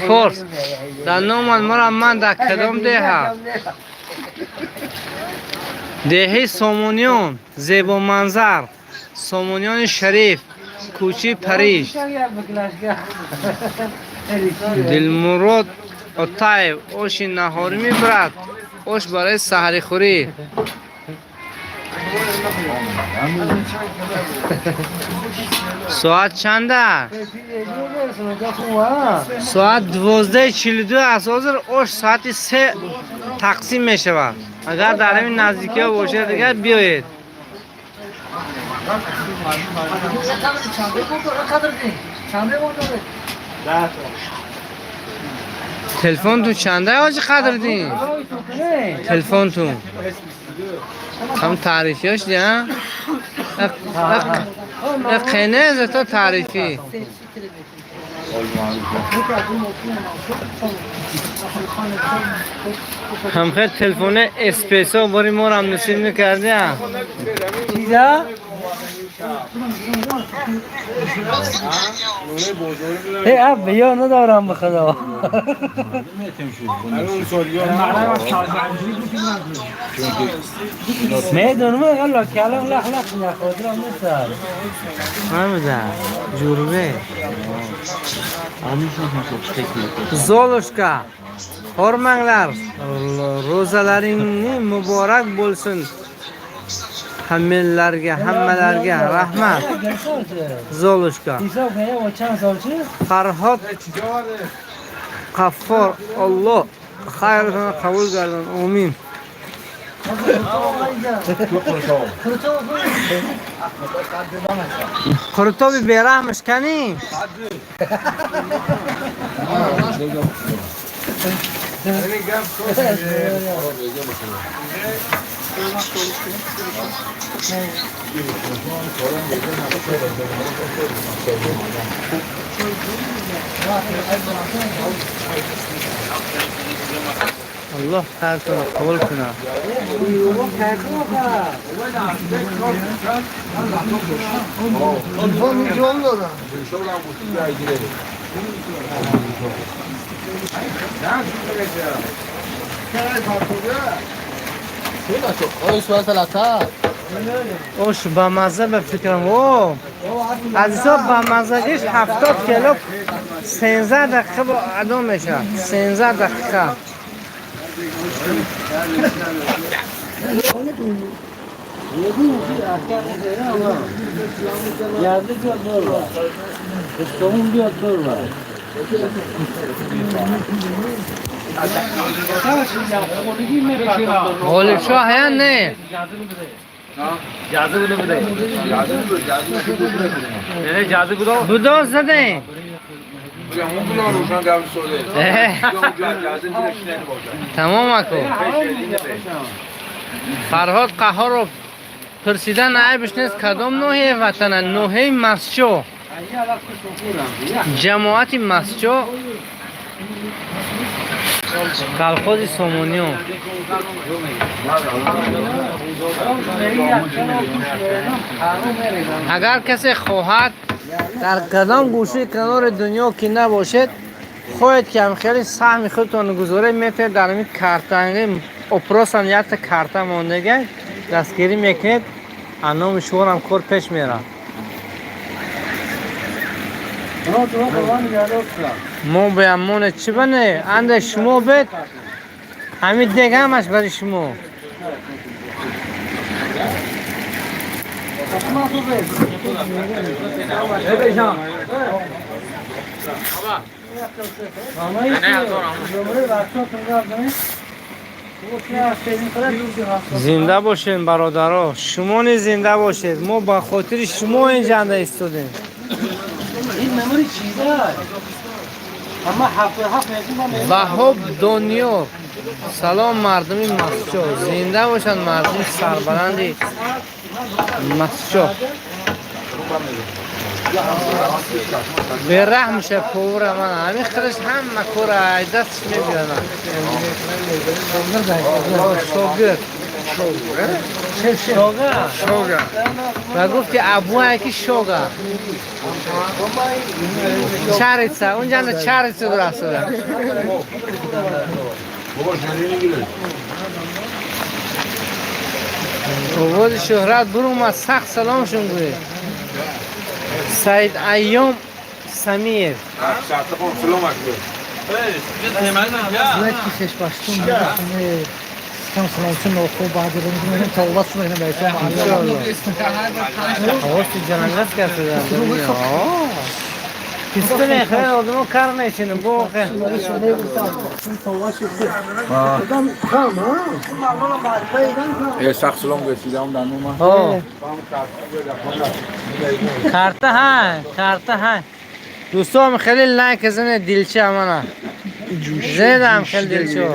Форс дар номан мара ман дар кадом деҳа? Деҳаи Сомониён, зебоманзар, Сомониёни шариф, кӯчаи Париж. Дилмурод Отаев оши наҳорӣ мебарад, ош барои саҳарихӯрӣ. Соат чанда? Соат 12:42 аст. Ҳозир ош соати 3 тақсим мешавад. Агар дар ҳамин наздикиҳо бошед, дигар биёед. Телефонтун чанда ҳоҷи Қадриддин? Телефонтун ҳам таърифиёш ди, а? Қене зато таърифӣ. Ҳамхел телефоне эспресо бори моро насиб мекарди, а? Чиза? Эй, اب یا ندارم به خدا. میدونم الله کلام لخ لخ نخودرم نیست. فهمیدم. جوربه. Zolushka. Hormanglar. Ro'zalaringni muborak bo'lsin. Hammalarga, hammalarga rahmat. Zolushka. Farhod Qaffor, Alloh xayrini qabul qilsin. Amin. Qurutobi berahmish kani. Аллоҳ ҳартонро қабул кунад. Телефон جان دارم. Ош бамаза ба фикрам. О, азизо, бамазагиш 70 кило 13 дақиқа бо адо мешавад. 13 дақиқа. Ғолибшоҳ ҳая не? Будо задем. Тамом аку. Фарҳод Қаҳоров пурсидан айбш нест, кадом ноҳияи ватана? Ноҳияи Масчо, ҷамоати Масчо, колхози Сомониён. Агар касе хоҳад дар кадом гӯшаи канори дунё ки набошед, хоҳед ки ҳамхели саҳми худтонро гузоред, метавонед дар ҳамин картанги опросам якта карта мондага дастгирӣ мекунед, аз номи шуморам кор пеш меравад. Мо беамоне чӣ бане? Анде шумо бед, ҳамин дег ҳамаш барои шумо. Зинда бошед, бародаро, шумо низ зинда бошед. Мо ба хотири шумо инҷанда истодем. Ваҳоб Дониёр, салом мардуми Масчо, зинда бошанд мардуми сарбаланди Масчо. Бераҳм ша повара ман, ҳамин худаш ҳама кора ай дастш мебиёнад. Шогирд. Шога? Шога. Ва гуфти абуае ки шога. Чарица, унҷанда чарица дурасуда. Овози шӯҳрат бурумад, сахт саломшон гӯед. Саид Айём Самиев. Овози ҷанангат кардада. Писта мехӯрад, одамо кар мешинад. Бо карта ҳа, карта ҳа. Дӯстон, хеле лайк занед, дилча мана. Зедам хеле дилчо.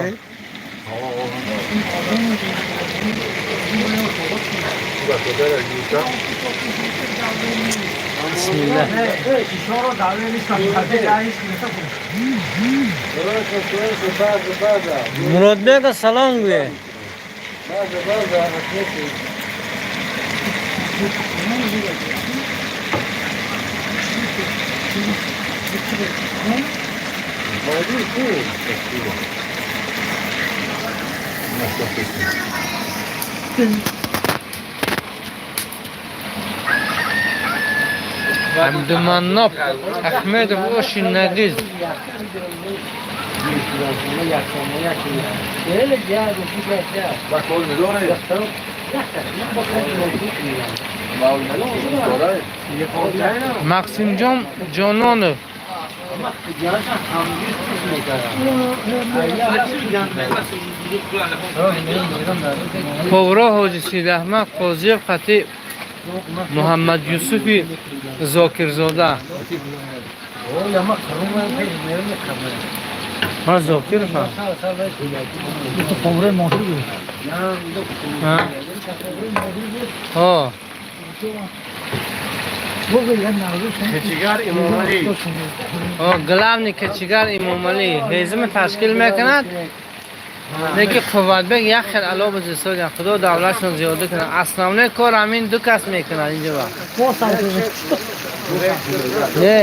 Бисмиллаҳ. Муродбека салом гӯе. Абдуманноп Ахмедов оши нагиз. Максимҷон Ҷононов. Повро Ҳоҷи Сидаҳмад Қозиев қати Муҳаммад Юсуфи Зокирзода. Ман Зокировам. Ҳо. Кечигар Имомалӣ. Ҳо, главный кечигар Имомалӣ ҳезими ташкил мекунад. Лекин Қувватбек як хел ало бизисодян. Худо давлатшон зиёда кунад. Основной кор ҳамин ду кас мекунад инҷо. Не.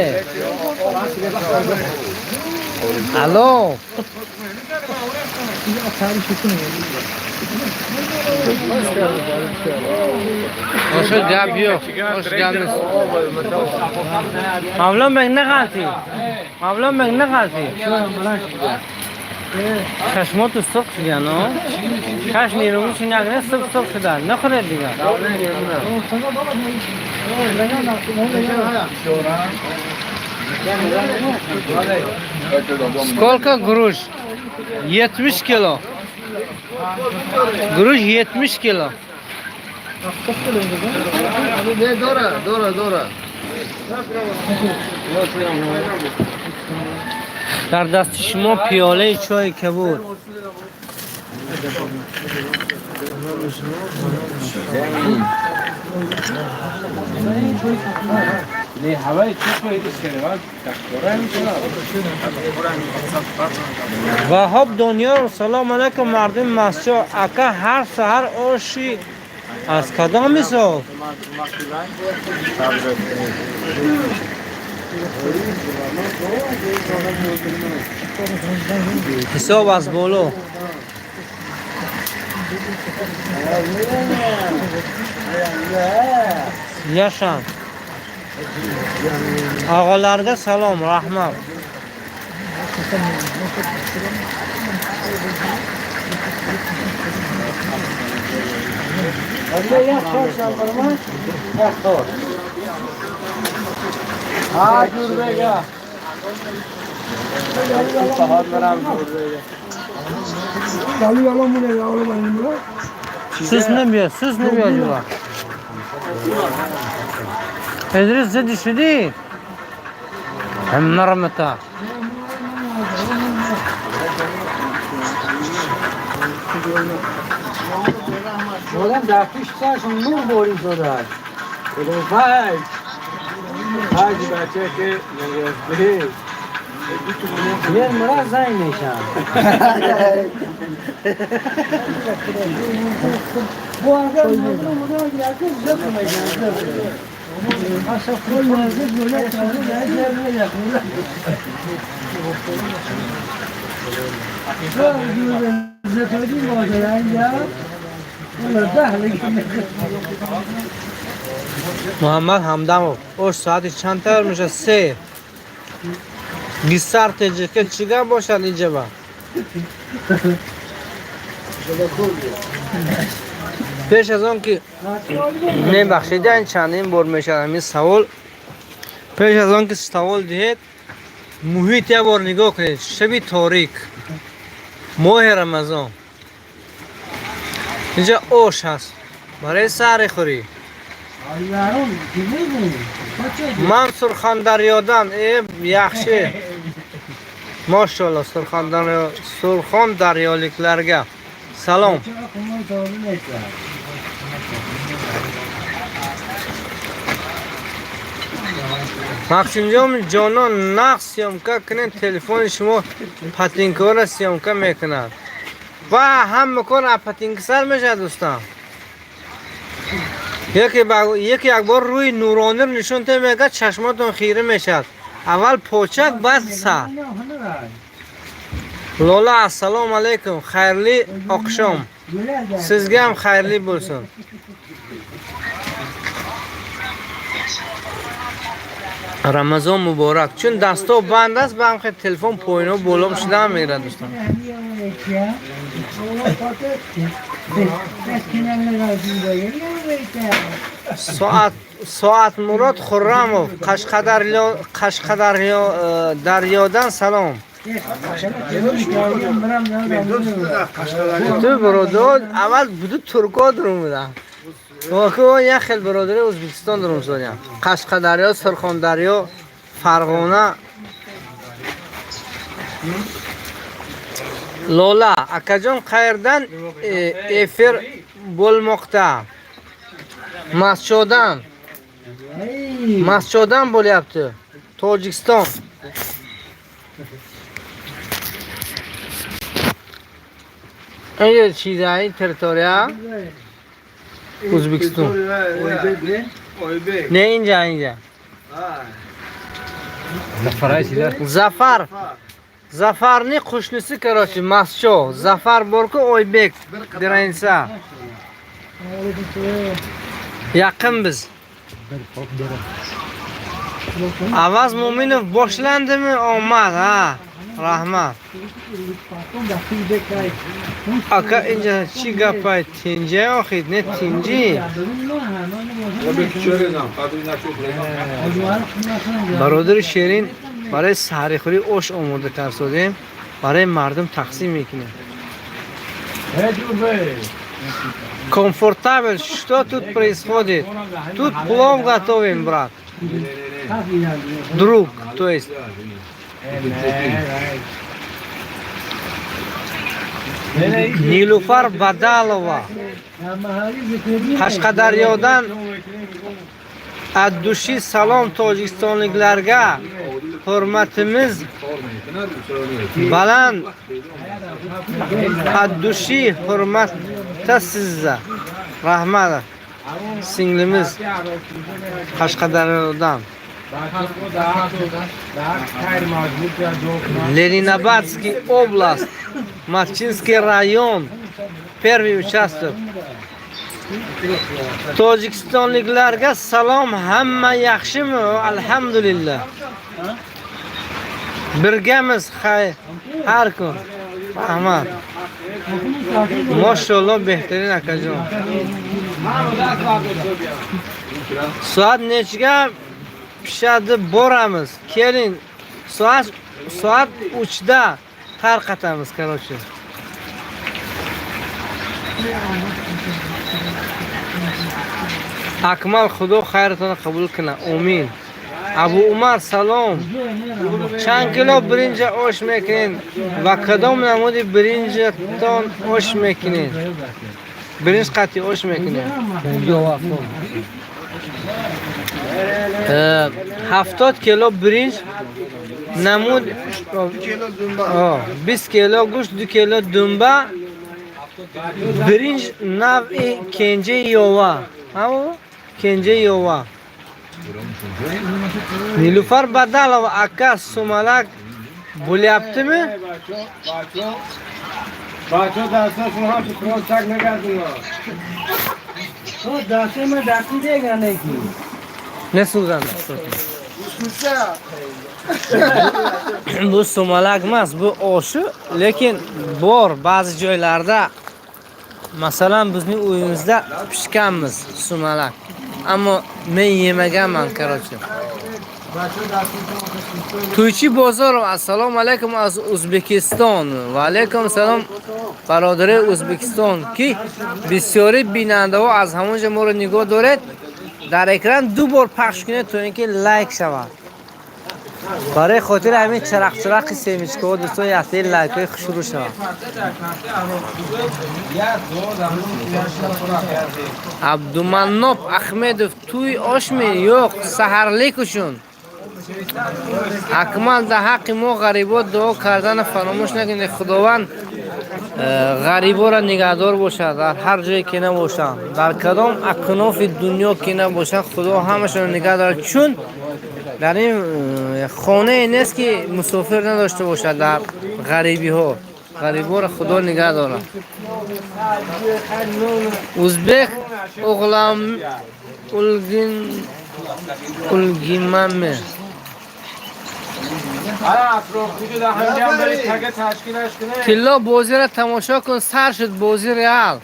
Алло. Ошо гап yo'q. Ош гап нест. Мавлонбек нағалти. Мавлонбек нағалти. Чашмоту сух шудан, о? Чашм еруму нагне сух сух шудан. Нахӯред дигар. Сколько груш? 70 кило. Груш 70 кило. Не, дора, дора, дора. Дар дасти шумо пиёлаи чойи кабуд. Ваҳоб Дониёр, салом алайкум, мардуми масҷид. Ака, ҳар саҳар оши аз кадом мисол? Ҳисоб аз боло. Яшан. Оғаларга салом, раҳмат. Сус набиё, сус набиё ҷуба. Идрис зидди шудӣ? Ҳамнарамата. Одам дар пеш саршон нур борид шудааст. Худо панҷ бача ки нагирифтӣ. Мер мара занг мешам. Муҳаммад Ҳамдамов, ош соати чанд тайёр мешавад? Се. Гисар теҷика чӣ гап бошад инҷаба? Пеш аз он ки мебахшед, ин чандин бор мешавад ҳамин савол. Пеш аз он ки савол диҳед, муҳит як бор нигоҳ кунед. Шаби торик, моҳи Рамазон. Инҷа ош ҳаст барои саҳри хӯрӣ. Ман Сурхондарёдан, яхши. Мошалло, Сурхондарёliklarga salom. Максимҷон ҷонон, нақш съёмка кунед, телефони шумо патинкаро съёмка мекунад. Ва ҳама кор аз патинка сар мешавад, дӯстам. Яке як бор рӯи нуронир нишон те мегӯяд, чашмотон хира мешавад. Аввал почак, баъд сар. Лола, ассалому алайкум, xayrli oqshom. Sizga ham xayrli bo'lsin. Рамазон муборак. Чун дасто банд аст, ба ҳам телефон поино боло шуда мегирад, дӯстон. Соат Мурод Хуррамов, Қашқадарёдан салом. Ту бародар, аввал буду турко дурум. Воқеан як хел бародари Ӯзбекистон дурум шудам. Қашқадарё, Сурхондарё, Фарғона. Lola, akajon, qayerdan efir bo'lmoqda? Maschodan. Maschodan bo'lyapti. Tojikiston. Ey, чизай территория? O'zbekiston. Oybek. Не, инҷа, инҷа. Zafar. Zafarni qo'shnisi, короче, Mascho. Zafar borku, Oybek. Граница. Yaqin biz. Avaz Mo'minov, boshlandimi? Omad, ha. Rahmat. Aka, инҷа чӣ гапай? Тинҷа охид, не тинҷи? Бародари Шерин, барои саҳарихӯрӣ ош омода карсодем, барои мардум тақсим мекунем. Комфортабел, что тут происходит? Тут плов готовим, брат. Друг, то есть. Нилуфар Бадалова. Qashqadaryodan от души salom tojikistonliklarga, hurmatimiz baland, от души hurmatda sizda. Rahmat, singlimiz Qashqadaryodan. Ленинабадский область, Матчинский район, первый участок. Tojikistonliklarga salom, hamma yaxshimi? Alhamdulillah. Birgamiz har kun. Rahmat. Mashalloh, беҳтарин akajon. Soat nechiga pishadi, boramiz? Keling. Soat 3 da tarqatamiz, короче. Akmal, Xudo xayratini qabul qilsin. Amin. Abu Umar, salom. Чанд кило биринҷа ош мекунед ва кадом намуди биринҷатон ош мекунед? Биринҷ қатъи ош мекунед? 70 кило биринҷ намуд, 20 кило гӯшт, 2 кило думба, биринҷ навъи кенҷаи ёва. Ҳа, кенҷаи ёва. Nilufar Badalova, aka, sumalak bo'lyaptimi? بچه دستاشون هم تو خونه تک نگردون. دسته من دستی دیگه نکی. Nesuzan. Bu sumalak emas, bu oshi, lekin bor ba'zi joylarda, masalan, bizning uyimizda pishganmiz sumalak. Ammo men yemaganman, короче. To'ychi Bozorov, assalomu alaykum az O'zbekiston. Va alaykum salom, бародари O'zbekiston, ки бисёри бинандаҳо аз ҳамон ҷо моро нигоҳ доред. Дар экран ду бор пахш кунед, то ин ки лайк шавад. Барои хотири ҳамин чарақ-чарақи семечка ҳо, дӯстон, яктаи лайкҳои хушрӯ шавад. Абдуманноb Ahmedov, туй ошми? Yo'q, saharlik uchun. Акмал, дар ҳаққи мо ғарибо дуо кардана фаромӯш накунед. Худованд ғариборо нигаҳдор бошад, дар ҳар ҷое ки набошанд, дар кадом акнофи дунё ки набошанд, Худо ҳамашонро нигаҳ дорад, чун дар ин хонае нест, ки мусофир надошта бошад. Дар ғарибиҳо ғариборо Худо нигаҳ дорад. Узбек o'g'lam ulgin ulgimanmi? آره افراختی که در هم برید تگه تشکیلش کنه. Тилло, бозиро тамошо кун, сар шуд бози Реал.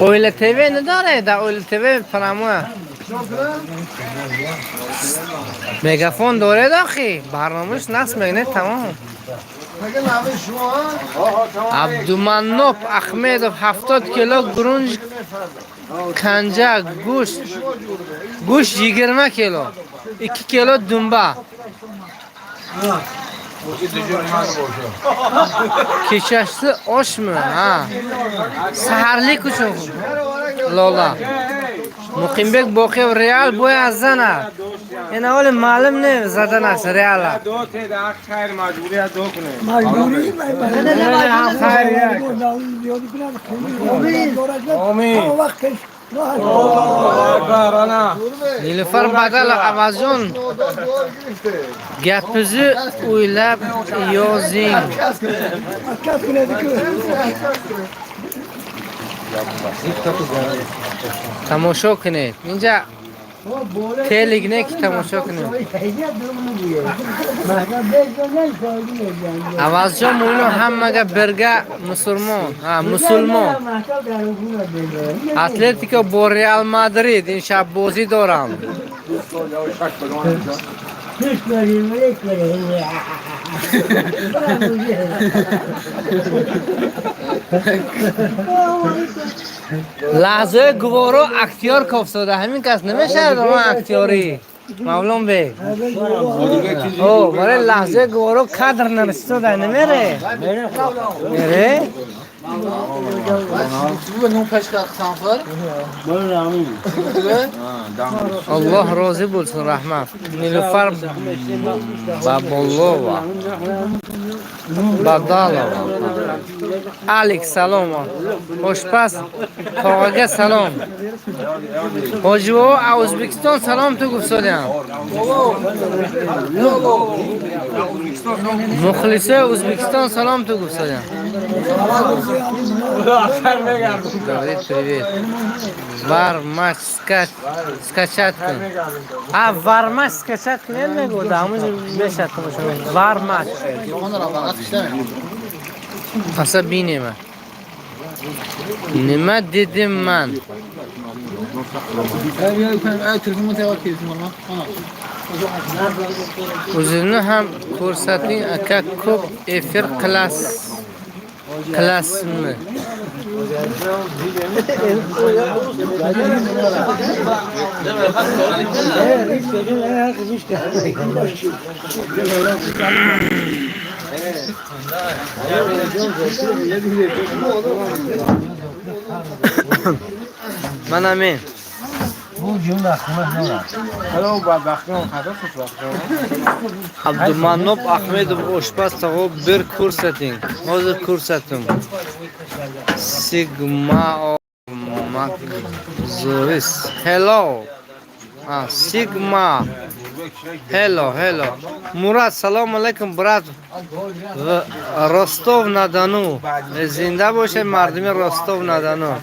Оила ТВ надоре, дар Оила ТВ прямой. Мегафон доред охи, барномаш насб мекунед, тамом. Абдуманноb Ахмедов, 70 кило гурунҷ, канҷа, гӯшт 20 кило, 2 кило думба. Kechasi oshmi? Ha. Saharlik uchun Lola. Muqimbek Boqiyev Real бояд занад. Ина ҳоли маълум не заданаш Реала. مجبوری Nilufar Badalov Amazon gapingizni o'ylab yozing. Тамошо кунед. Инҷа телик не ки тамошо кунед. Авазҷон Муинов ҳамага birga musulmon. Ha, musulmon. Атлетико бо Реал Мадрид ин шаб бозӣ дорам. Лаҳзаи гуворо актёр кофтода. Ҳамин кас намешавад ман актёрӣ. Мавлон бек. О, барои лаҳзаи гуворо кадр нарасида намере. Мере? Аллоҳ розӣ bo'lsin, rahmat. Nilufar Babolova. Badalova. Alik salom. Oshpaz tog'aga salom. Hoji bobo O'zbekiston salom tugib solyam. Muxlisa O'zbekiston salom tugib solyam. Говорит привет. Var матч скачать кун. А var матч скачать кун мегу дамуз мешад тамошо. Var матч. Аса бинема. Nima dedim man? O'zini ham ko'rsating aka, ko'p efir qilasizmi? Mana men. Abdumannob Ahmedov oshpaz tog'a bir ko'rsating. Hozir ko'rsatim. Sigma Makzoris. Hello. Ha, Sigma. Hello, hello. Murad, salom alaykum, брат. Ростов на Дону. Зинда бошед мардуми Ростов на Дону.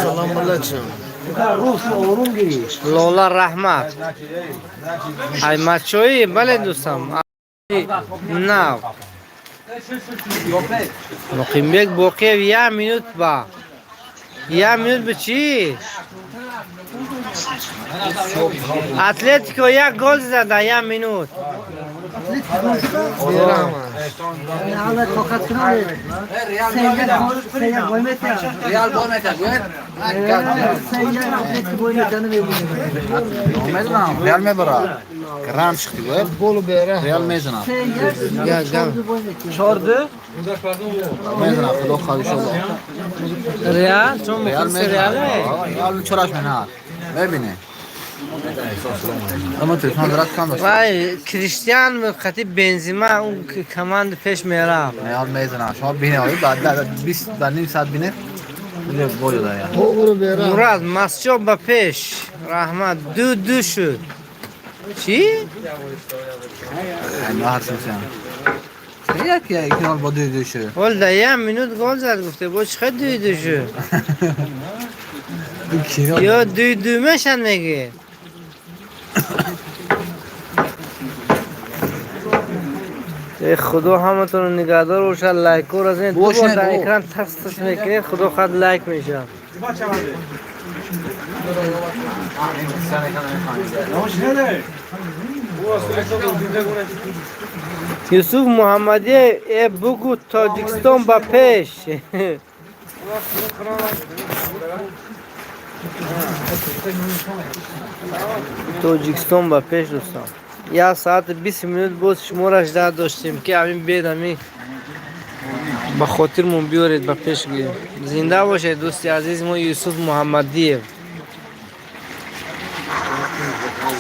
Салом алейкум. Лола раҳмат. Ай мачои, бале дӯстам. Нав. Муқимбек Боқиев як минут ба. Як минут ба чӣ? Атлетико як гол зада як минут. Real мебарад. Гранд шихти гӯяд. Реал мезанад. 4-2 Мезанад, худо хоҳад иншоаллоҳ. Реал чун Реал мухлиси Реале? Реал чораш менад. Мебинӣ. Ама телефон дорад кам дошт. Вай Криштиан хати Бензима он команда пеш мерафт. Реал мезанад. Шумо бинед, баъд 20 баъд ним соат бинед. Гол дода. Мурад Масчо ба пеш. Раҳмат. 2-2 шуд. Чӣ? На ҳар чиз. Як як бо 2-2 шуд. Гол да як минут гол зад гуфте. Бо чӣ хел 2-2 шуд? Ё 2-2 мешан меги? Эй худо ҳаматонро нигаҳдор бошад. Лайкҳоро занед. Ду бор дар экран тас тас мекунед, худо хоҳад лайк мешавад. Юсуф Муҳаммадиев э бугӯ Тоҷикистон ба пеш. Тоҷикистон ба пеш дӯстон. 1 соату 20 минут боз шуморо ждать доштем, ки ҳамин бед ҳамин ба хотирмон биёред, ба пеш гирем. Зинда бошед, дӯсти азизи мо Юсуф Муҳаммадиев.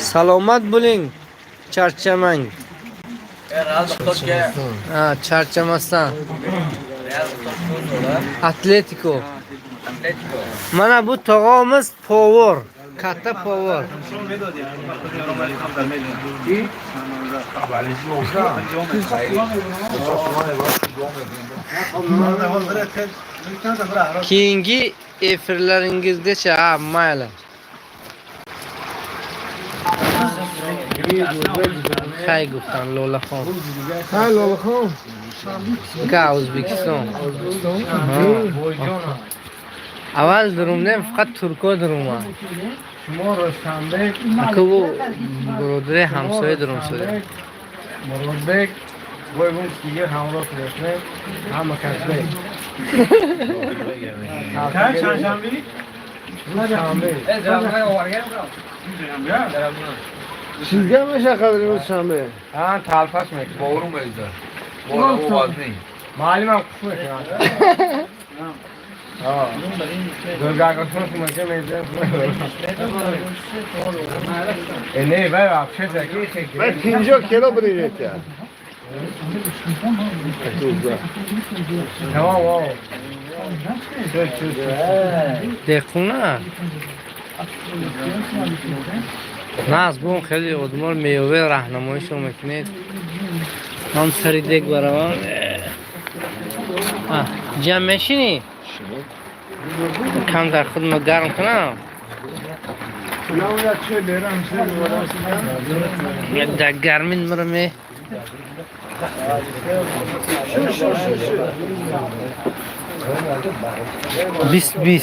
Саломат булинг, charchamang. Charchamasdan. Atletiko. Mana bu tog'amiz повар, katta повар. Keyingi efirlaringizgacha, ha, mayli. Хай гуфтан, Лолахон. Хай, Лолахон. Ка O'zbekiston. Аввал дурумдем, фақат турко дурума. Аку бародари ҳамсоя дурум шуда. Муродбек бой бун дига ҳамроҳ шудем, ҳама касбек. Чандшанбе? Шанбе. Чизга меша қадри рӯз шанбе? Ҳа, талпаш мекунад. Борун мерезад. Борун вазни. Маълимам хуш мекунад. Дургагашон шумака мезанад. Не, вай вообще таки. Вай 50 кило бринете. Тамом, о. Деҳқона. На, аз бун хеле одаморо меёвед, раҳнамоишон мекунед. Ман сари дег баравам. Ҷам мешинӣ? Камтар худро гарм кунам. Дар гармин маро ме 20-20.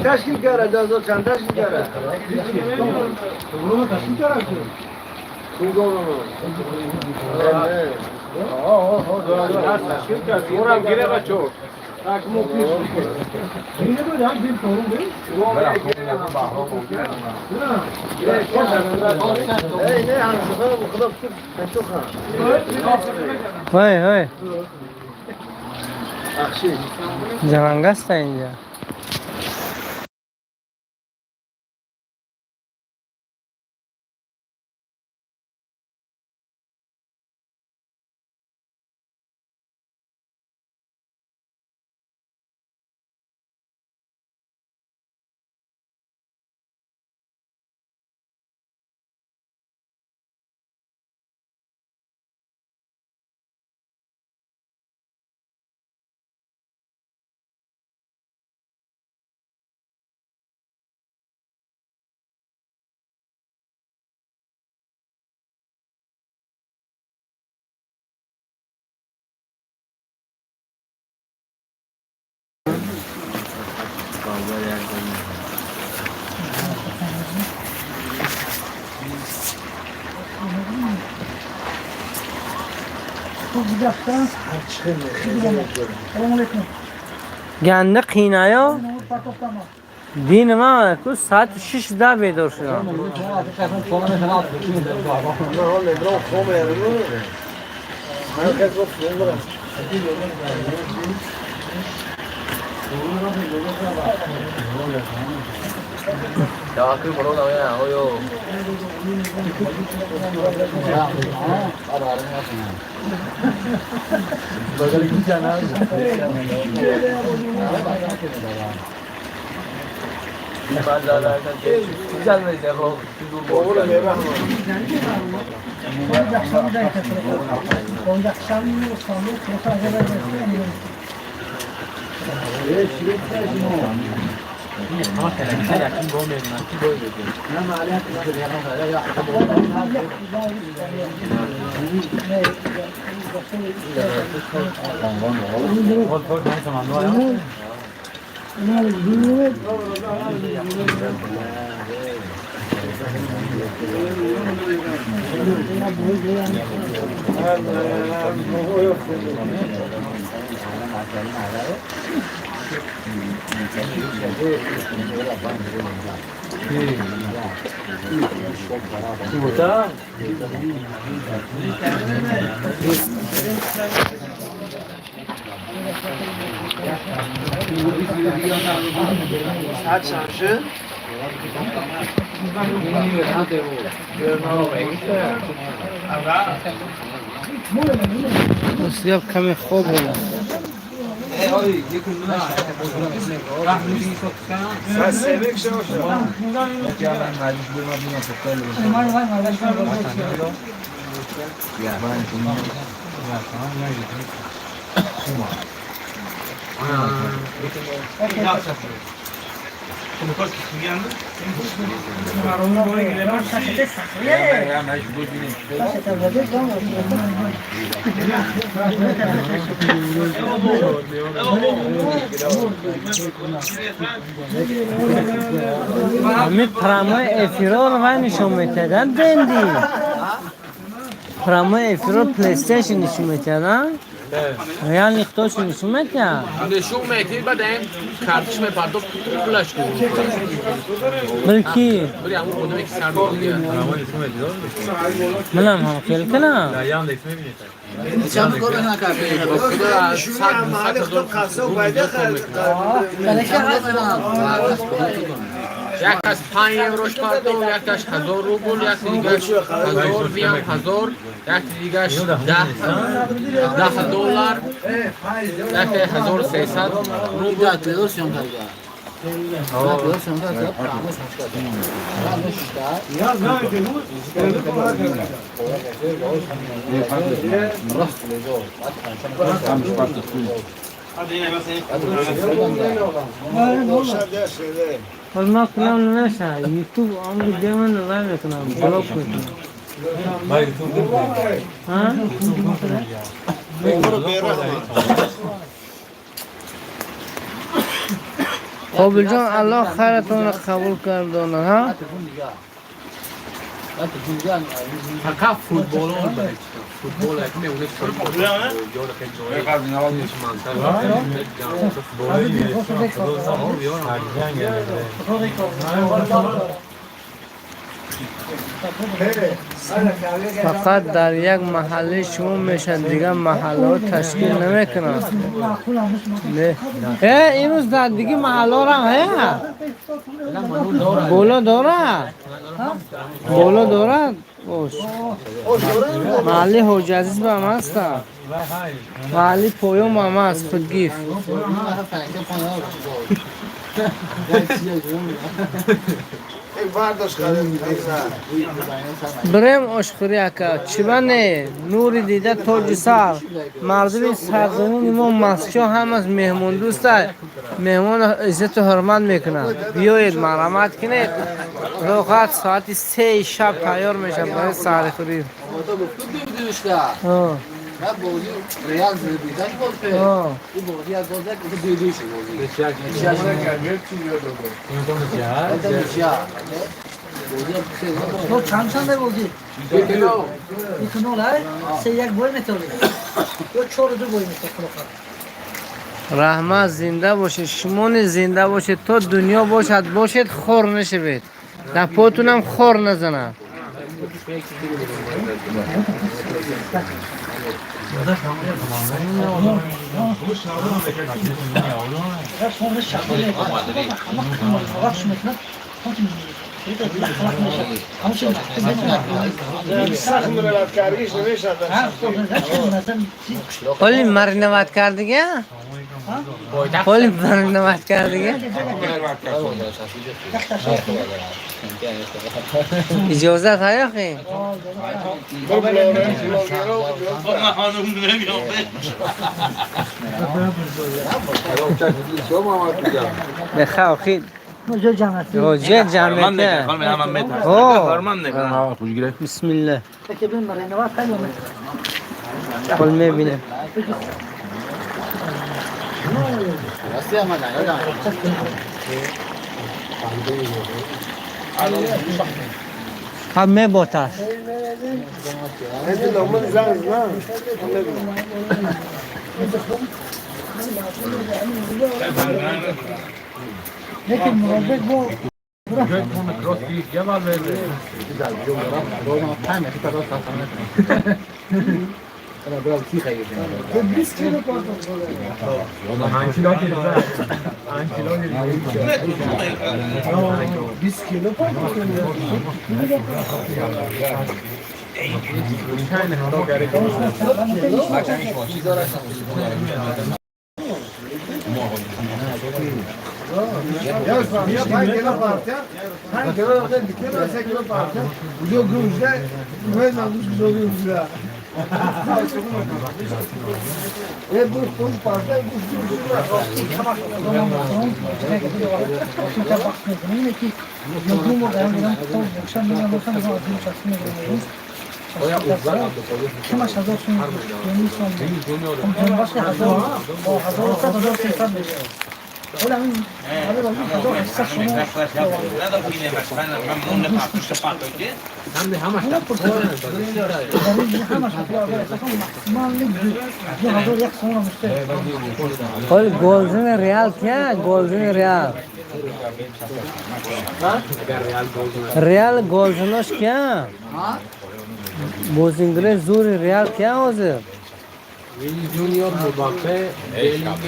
Ташкил кард, азо чанд ташкил кард? Орам гире, бачо. Ey, не ҳамсафар худо петуха. Ҳой, ҳой. Ахши. Ҷаланг аста инҷа. Ганда қинаё дини ман ку соати 6 да бедор шудам. Ман ҳол мебирам, хом мерам. Ман кас гуфт хом. Таваккул баро навя, оё. بسیار کمی خوب بود. همین پرامای افیرا رو من نشون میتدن بندی پرامای افیرا پلیستیشن نشون میتدن یعنی اختاشو نشون میتدن نشون میتید بعد این کارتش میپرداخت پولش کنید بری کی؟ بری همون خودم که سر بودی منم هم خیلی کنم یک از 5 یوروش پرداخت، یک از 1000 روبل، یک دیگهش 1000 ویم 1000، یک دیگهش 10 دلار، یک 1300 روبل. ما کنم نشه یوتیوب آن ویدیو من نگاه میکنم بلاک میکنم. ها؟ قابل جان الله خیرتون را قبول کردونه ها؟ فقط فوتبال فوتبال یک میونه فوتبال فقط در یک محله شما میشن دیگه محله ها تشکیل نمیکنن. نه امروز در دیگه محله ها هم هست بالا داره بالا داره باش محله حاج عزیز به هم هست محله پایام هم هست خودگیف بریم آشخوری اکا چی بنه نوری دیده تاج سر مردم سرزمین ما مسکو هم از مهمون دوست مهمان عزت و حرمت میکنن. بیایید مرحمت کنید. روغت ساعت 3 شب تیار میشه برای سرخوری. چند بازی؟ 1-0 3-1 بوی میتونه یا 4-2 بوی میتونه. رحمت زنده باشید، شما زنده باشید تا دنیا باشد باشید خور نشوید، در پاتونم خور نزنه. ولی مرنوات کردگه؟ Ҳоли барномат кард дига. Иҷозат ҳа ёхи? من نمیام. بخیر خیلی. جه جمعیت. بسم الله. قول میبینه. همه بوتاس. لكن مربيت بو قول گلزن ریال کیا؟ گلزن ریال. ریال گلزناش کیا؟ بازینگره زور ریال کیا حاضر؟ ویلی جونیور، مباپه، بلینگهام،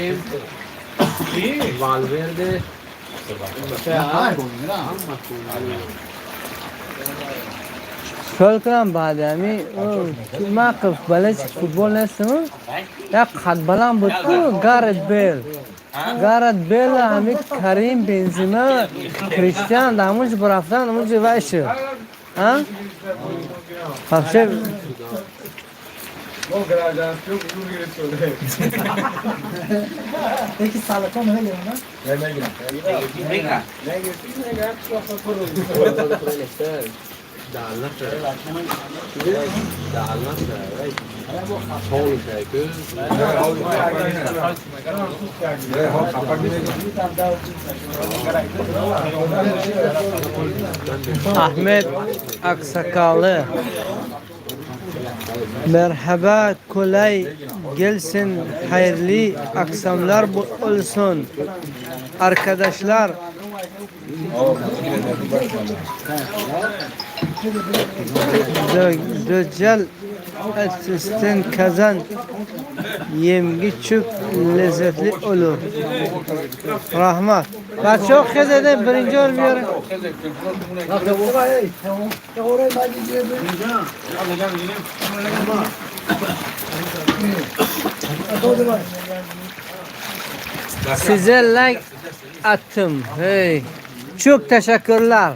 والورده. خیال کنم بعد همی من بلد فوتبال نیستم، یک قد بلند بود کو گارت بیل، گارت بیل همی کریم بنزما کریستیان در همونجا برفتن همونجا وای شد. ها؟ вообще Ahmet Aksakallı. Merhaba, kolay gelsin, hayırlı akşamlar olsun arkadaşlar. Döcel etisten kazan yemgi çok lezzetli olur. Rahmat. Ben çok dedim birinci olmuyorum. Size like attım. Hey. Çok teşekkürler.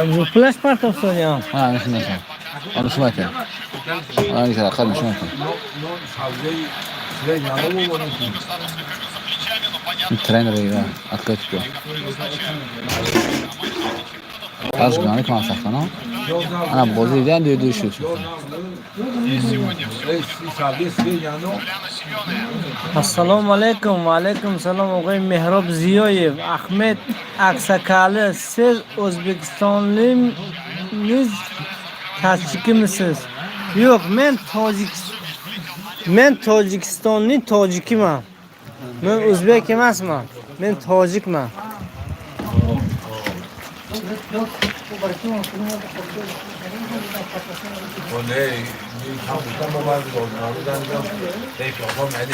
Bu flash partofson ya. Ha, نشون آره شما آره میشه خیلی شما тренер Атлетико. Аз гуна кам сахтана. Ана бозӣ дидан 2-2 шуд. Ассалому алайкум, ва алайкум салом, оғои Меҳроб Зиёев, Ахмед Аксакали, siz O'zbekistonlimiz, tojikmisiz? Yo'q, men Tojikistonning tojikiman. Men o'zbek emasman. Men tojikman.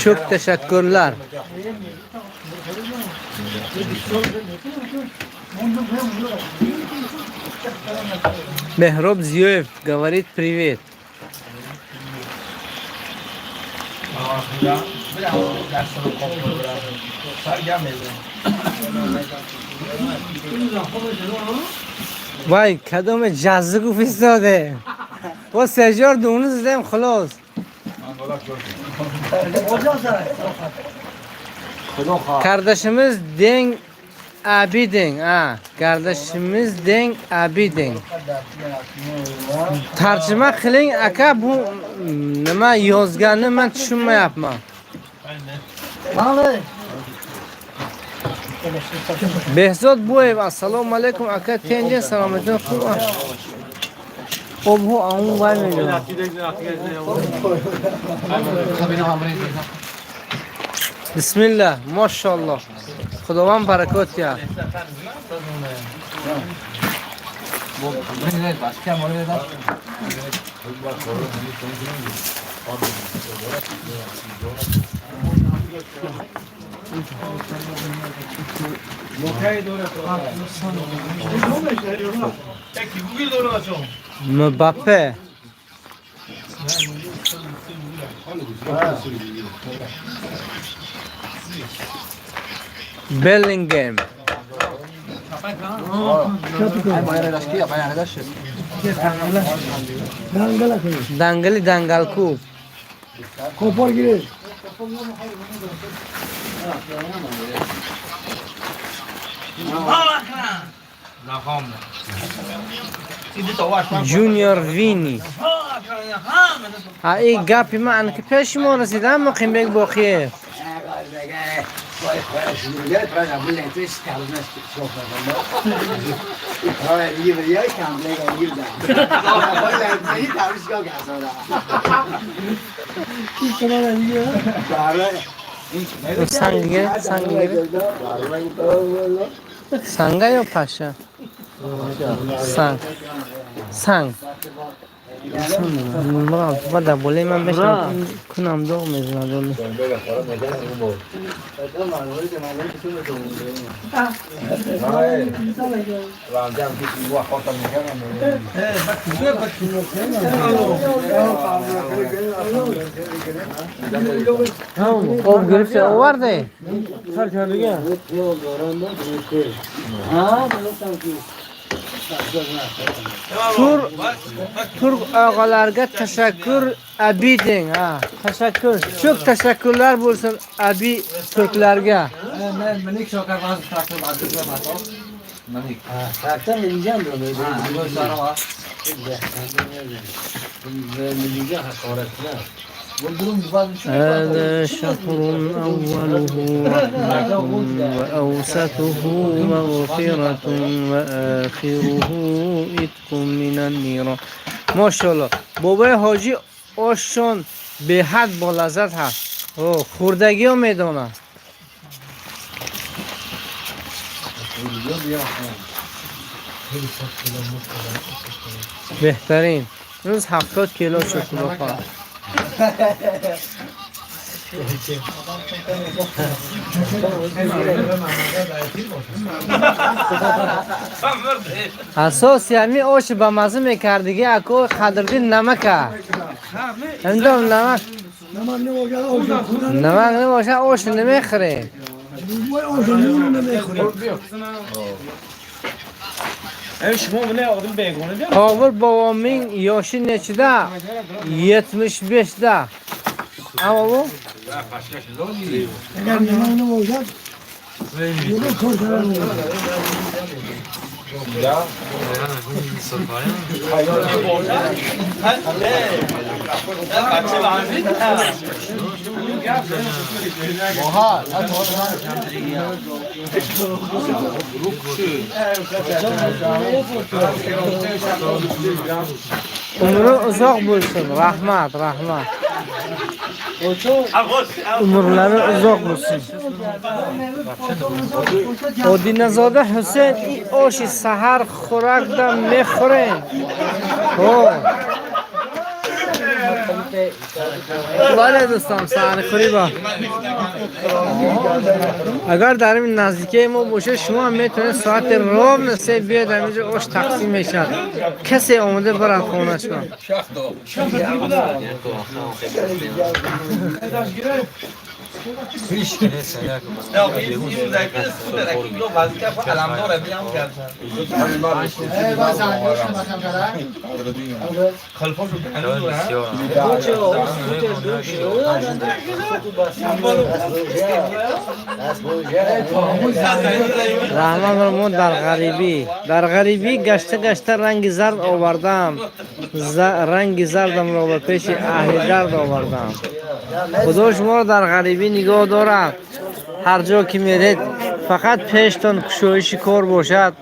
Çok teşekkürler. Мехроб Зиёев говорит привет. Вай, кадоме ҷаззигу фистоде. Бо сежор дуну задем хулос. Kardeşimiz deng abi deng. Ha, kardeşimiz deng abi deng. Tarjima qiling aka, bu nima yozganini men tushunmayapman. Behzod Boyev, assalomu alaykum aka, tenjin salomatini xub. Obhu aun vay mega. Bismillah, mashalloh. Xudovand barakot ya. Mbappe. Bellingham. Dangali dangalku. Kopar girer. Junior Vini. Ha, ин гапи ман ки пеши мо расида, Муқимбек Боқиев. Sangiga, sangiga. Sanga yo pasha? Sang. Sang. Ба дар болои ман бешам кунам доғ мезанад оли. Об гирифте оварде? Turk ağalarga tashakkur abi deng. Ha, tashakkur. Çok teşekkürler bo'lsin abi Türklarga. هذا شهر أوله رحمة وأوسطه مغفرة وآخره عتق من النيران. ماشاءالله بابای حاجی آشان به حد با لذت هست. خوردگی ها میدانه. بهترین روز 70 کیلو شد بخواه. اساس یعنی آش به مزه میکردگی اکو قدردین نمکه. اندام نمک نمک نباشه آش نمیخوره. Bobur bobomning yoshi nechida? 75da. Ama bu? Umri uzoq bo'lsin. Rahmat, rahmat. Umrlari uzoq bo'lsin. Odinazoda Husayn oshi sahar xo'rakda mexuren. Ho. Бале дӯстон, саҳархӯрӣ ба. Агар дар ин наздикии мо бошед, шумо ҳам метавонед соати ровно 3 биёед, ҳаминҷо ош тақсим мешавад. Касе омода барад хонаашон. Раҳмат мо дар ғарибӣ, дар ғарибӣ гашта гашта ранги зард овардам, ранги зардамро ба пеши аҳли дард овардам. Худо шуморо дар ғарибӣ нигоҳ дорад. Ҳар ҷо ки меред, фақат пештон кушоиши кор бошад,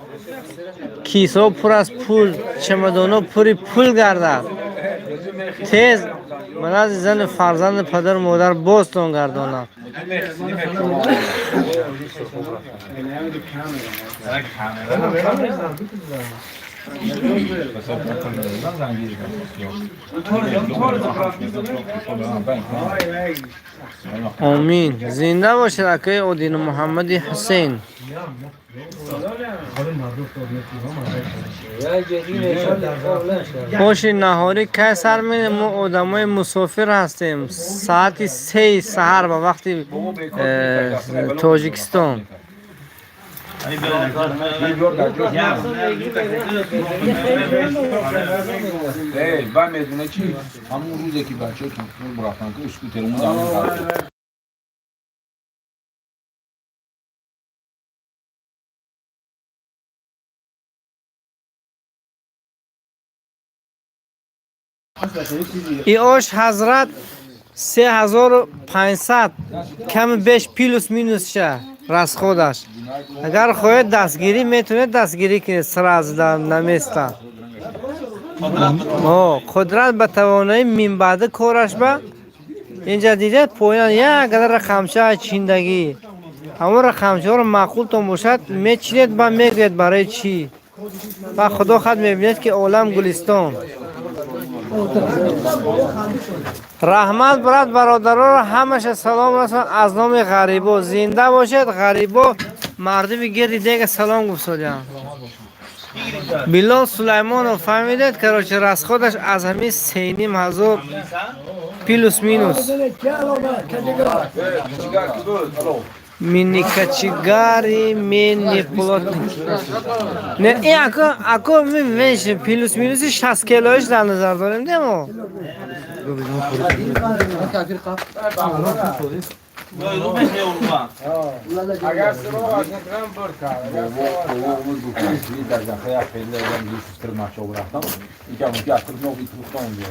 кисаҳо пур аз пул, чамадонҳо пури пул гардад. Тез ба назди зану фарзанду падару модар бозтон гардонад. Омин. Зинда бошед акаи Одину Муҳаммади Ҳусейн. Оши наҳорӣ кай сар менем? Мо одамои мусофир ҳастем. Соати 3 саҳар ба вақти Тоҷикистон. Ҳамун рӯзе ки бачаҳо рафтан ки скутерумон дар И ош ҳазрат 3500 ками беш плюс минус ша расходаш. Агар хоҳед дастгирӣ метавонед дастгирӣ кунед сразу на место. Қудрат ба тавонои минбаъда кораш ба инҷа дидед поён як қадар рақамча чиндагӣ. Ҳамон рақамчаҳоро маъқултон бошад мечинед ба мегӯед барои чӣ. Ба худо хат мебинед ки олам гулистон. Раҳмат брат бародароро ҳамаша салом расон аз номи ғарибо. Зинда бошед ғарибо, мардуми гирди дега салом гуфтодиам. Билол Сулаймонов фаҳмидед, короче расходаш аз ҳамин 3500 плюс минус. Мини качигари, мини плотник. Не, ин ако менше плюс минуси 60 килоиш дар назар дорем, демо. اگر سراغ از نکنم برد کرد. در داخل خیلی دادم یه سوستر مچا رفتم. یکم که از طرف نوبی فروختم اونجا.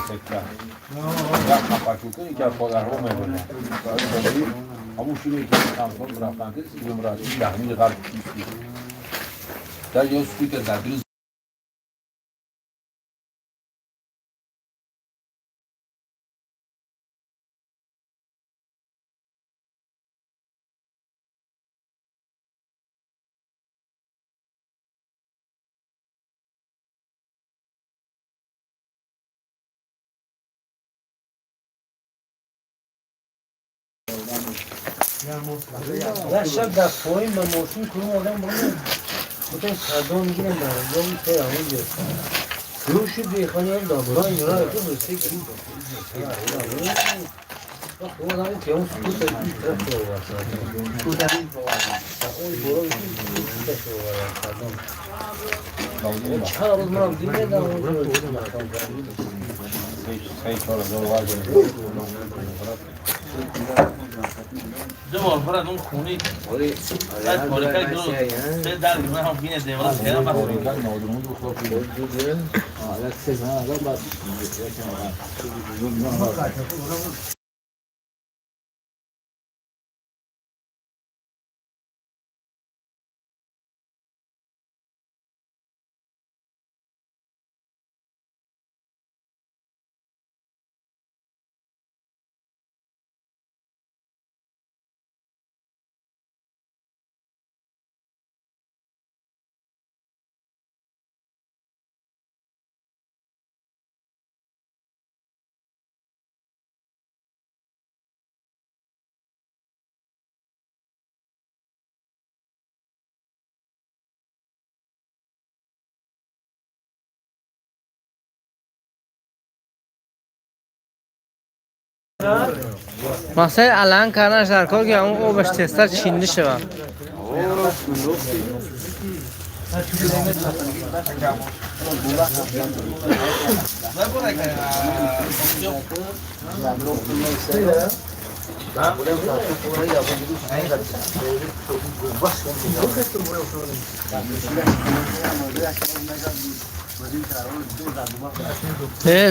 سکه. یک خپکو کن یکی از پادرها میبرد. همون شروع که تمام رفتن که زمرد دهمی غرب در یه سکوت در دل شب در پایین من ماشین کنم آدم برم خودم صدا میگیرم من تا اونجا فروش بیخانه هم دامران اینا رو تو سه کیلو آدم که اون سکوت این طرف رو آورد اون برو این طرف رو آورد چهار روز منم دیدم اونجا 3-4 هزار. دو بار Барад он хуни. Баъд порика гиру. Се дар гиру ҳам бинед девора сера бас. Масъалаи аланг карданаш дар кор, ки ҳамон обаш тезтар чинда шавад.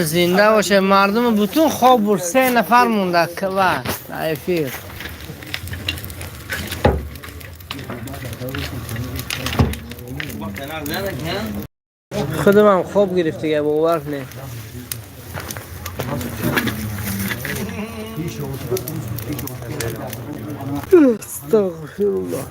Зинда боше, мардум бутун хоб бурд, се нафар монда ва эфир. Худам хоб гирифт дига, бовар кунед. Астағфируллоҳ.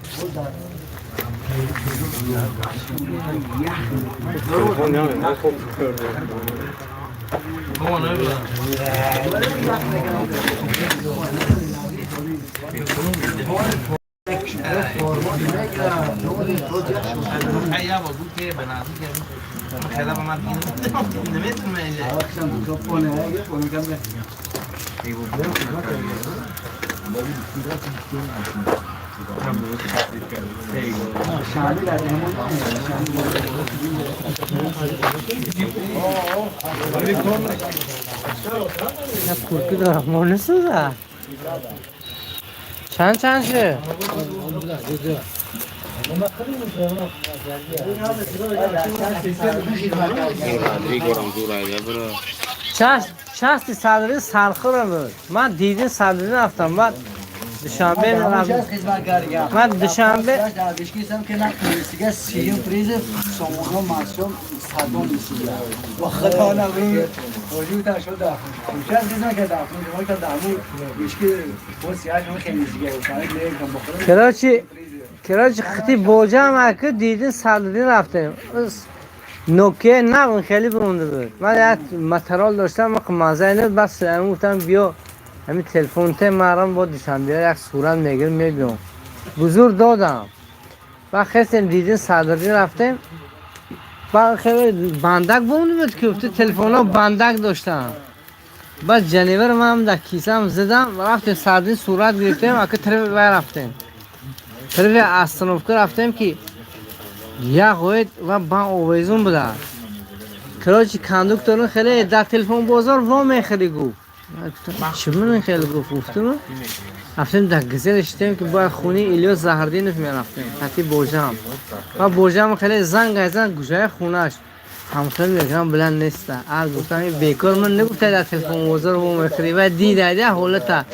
Курки дорам, монисуда. Чанд чанд шуд? Части садри сархӯра буд. Ман дидин садри рафтам, баъд душанбе рафтам. Ман душанбе Короче, хати боҷам аки дидин садридин рафтем. Нокия нав хеле бирунда буд. Ман як материал доштам, маза набуд, бас гуфтам биё ҳамин телефон те марам бо душанбе як сурат мегирем мебиём. Бузур додам. Баъд хестем дидин садридин рафтем. Баъд хеле бандак бирунда буд ки гуфта телефонҳо бандак доштам. Баъд ҷаневар ман дар кисам задам, рафтем садридин сурат гирифтем, аки тарафи вай рафтем. Тарафи остановка рафтем ки як ғоят ва бан овезон буда. Короче, кондукторон хеле дар телефон бозор во мехӯри гуфт. Чӣ ман хеле гуфт, гуфтум. Рафтем дар газел шитем ки бояд хуни Илёс Заҳрдинов мерафтем, хати божам. Ва божам хеле занг зад гӯшаи хонаш. Ҳамхел мегӯям баланд неста. Ар гуфтам бекор ман нагуфта дар телефон бозор во мехӯри ва дида ҳолата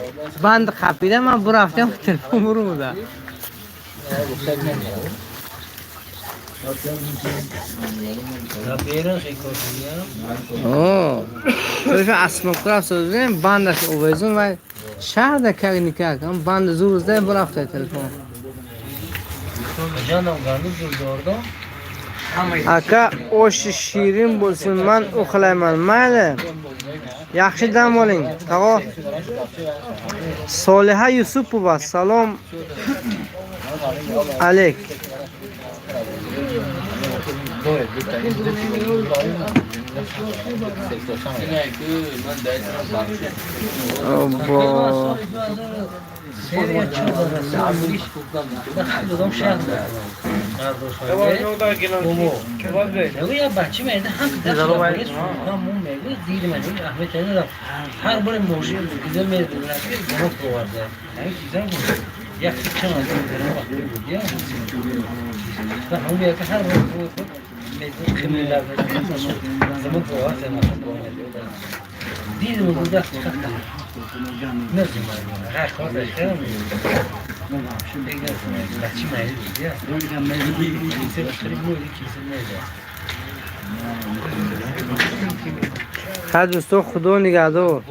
банд қапида ман бурафтем телефон бурумуда. Остановка бандаш овезон ва шаҳрда как никак ҳам банд зур зада бурафта телефон. Ака оши ширин bo'lsin, man uxlayman. Mayli. Yaxshi dam oling, tog'a. Soliha Yusupova, salom aleyk. Obbo. Як чанд вақт буд, я. Ва ҳамон як ҳар рӯз замон дидем даст Хай дӯсто, худо нигаҳдор.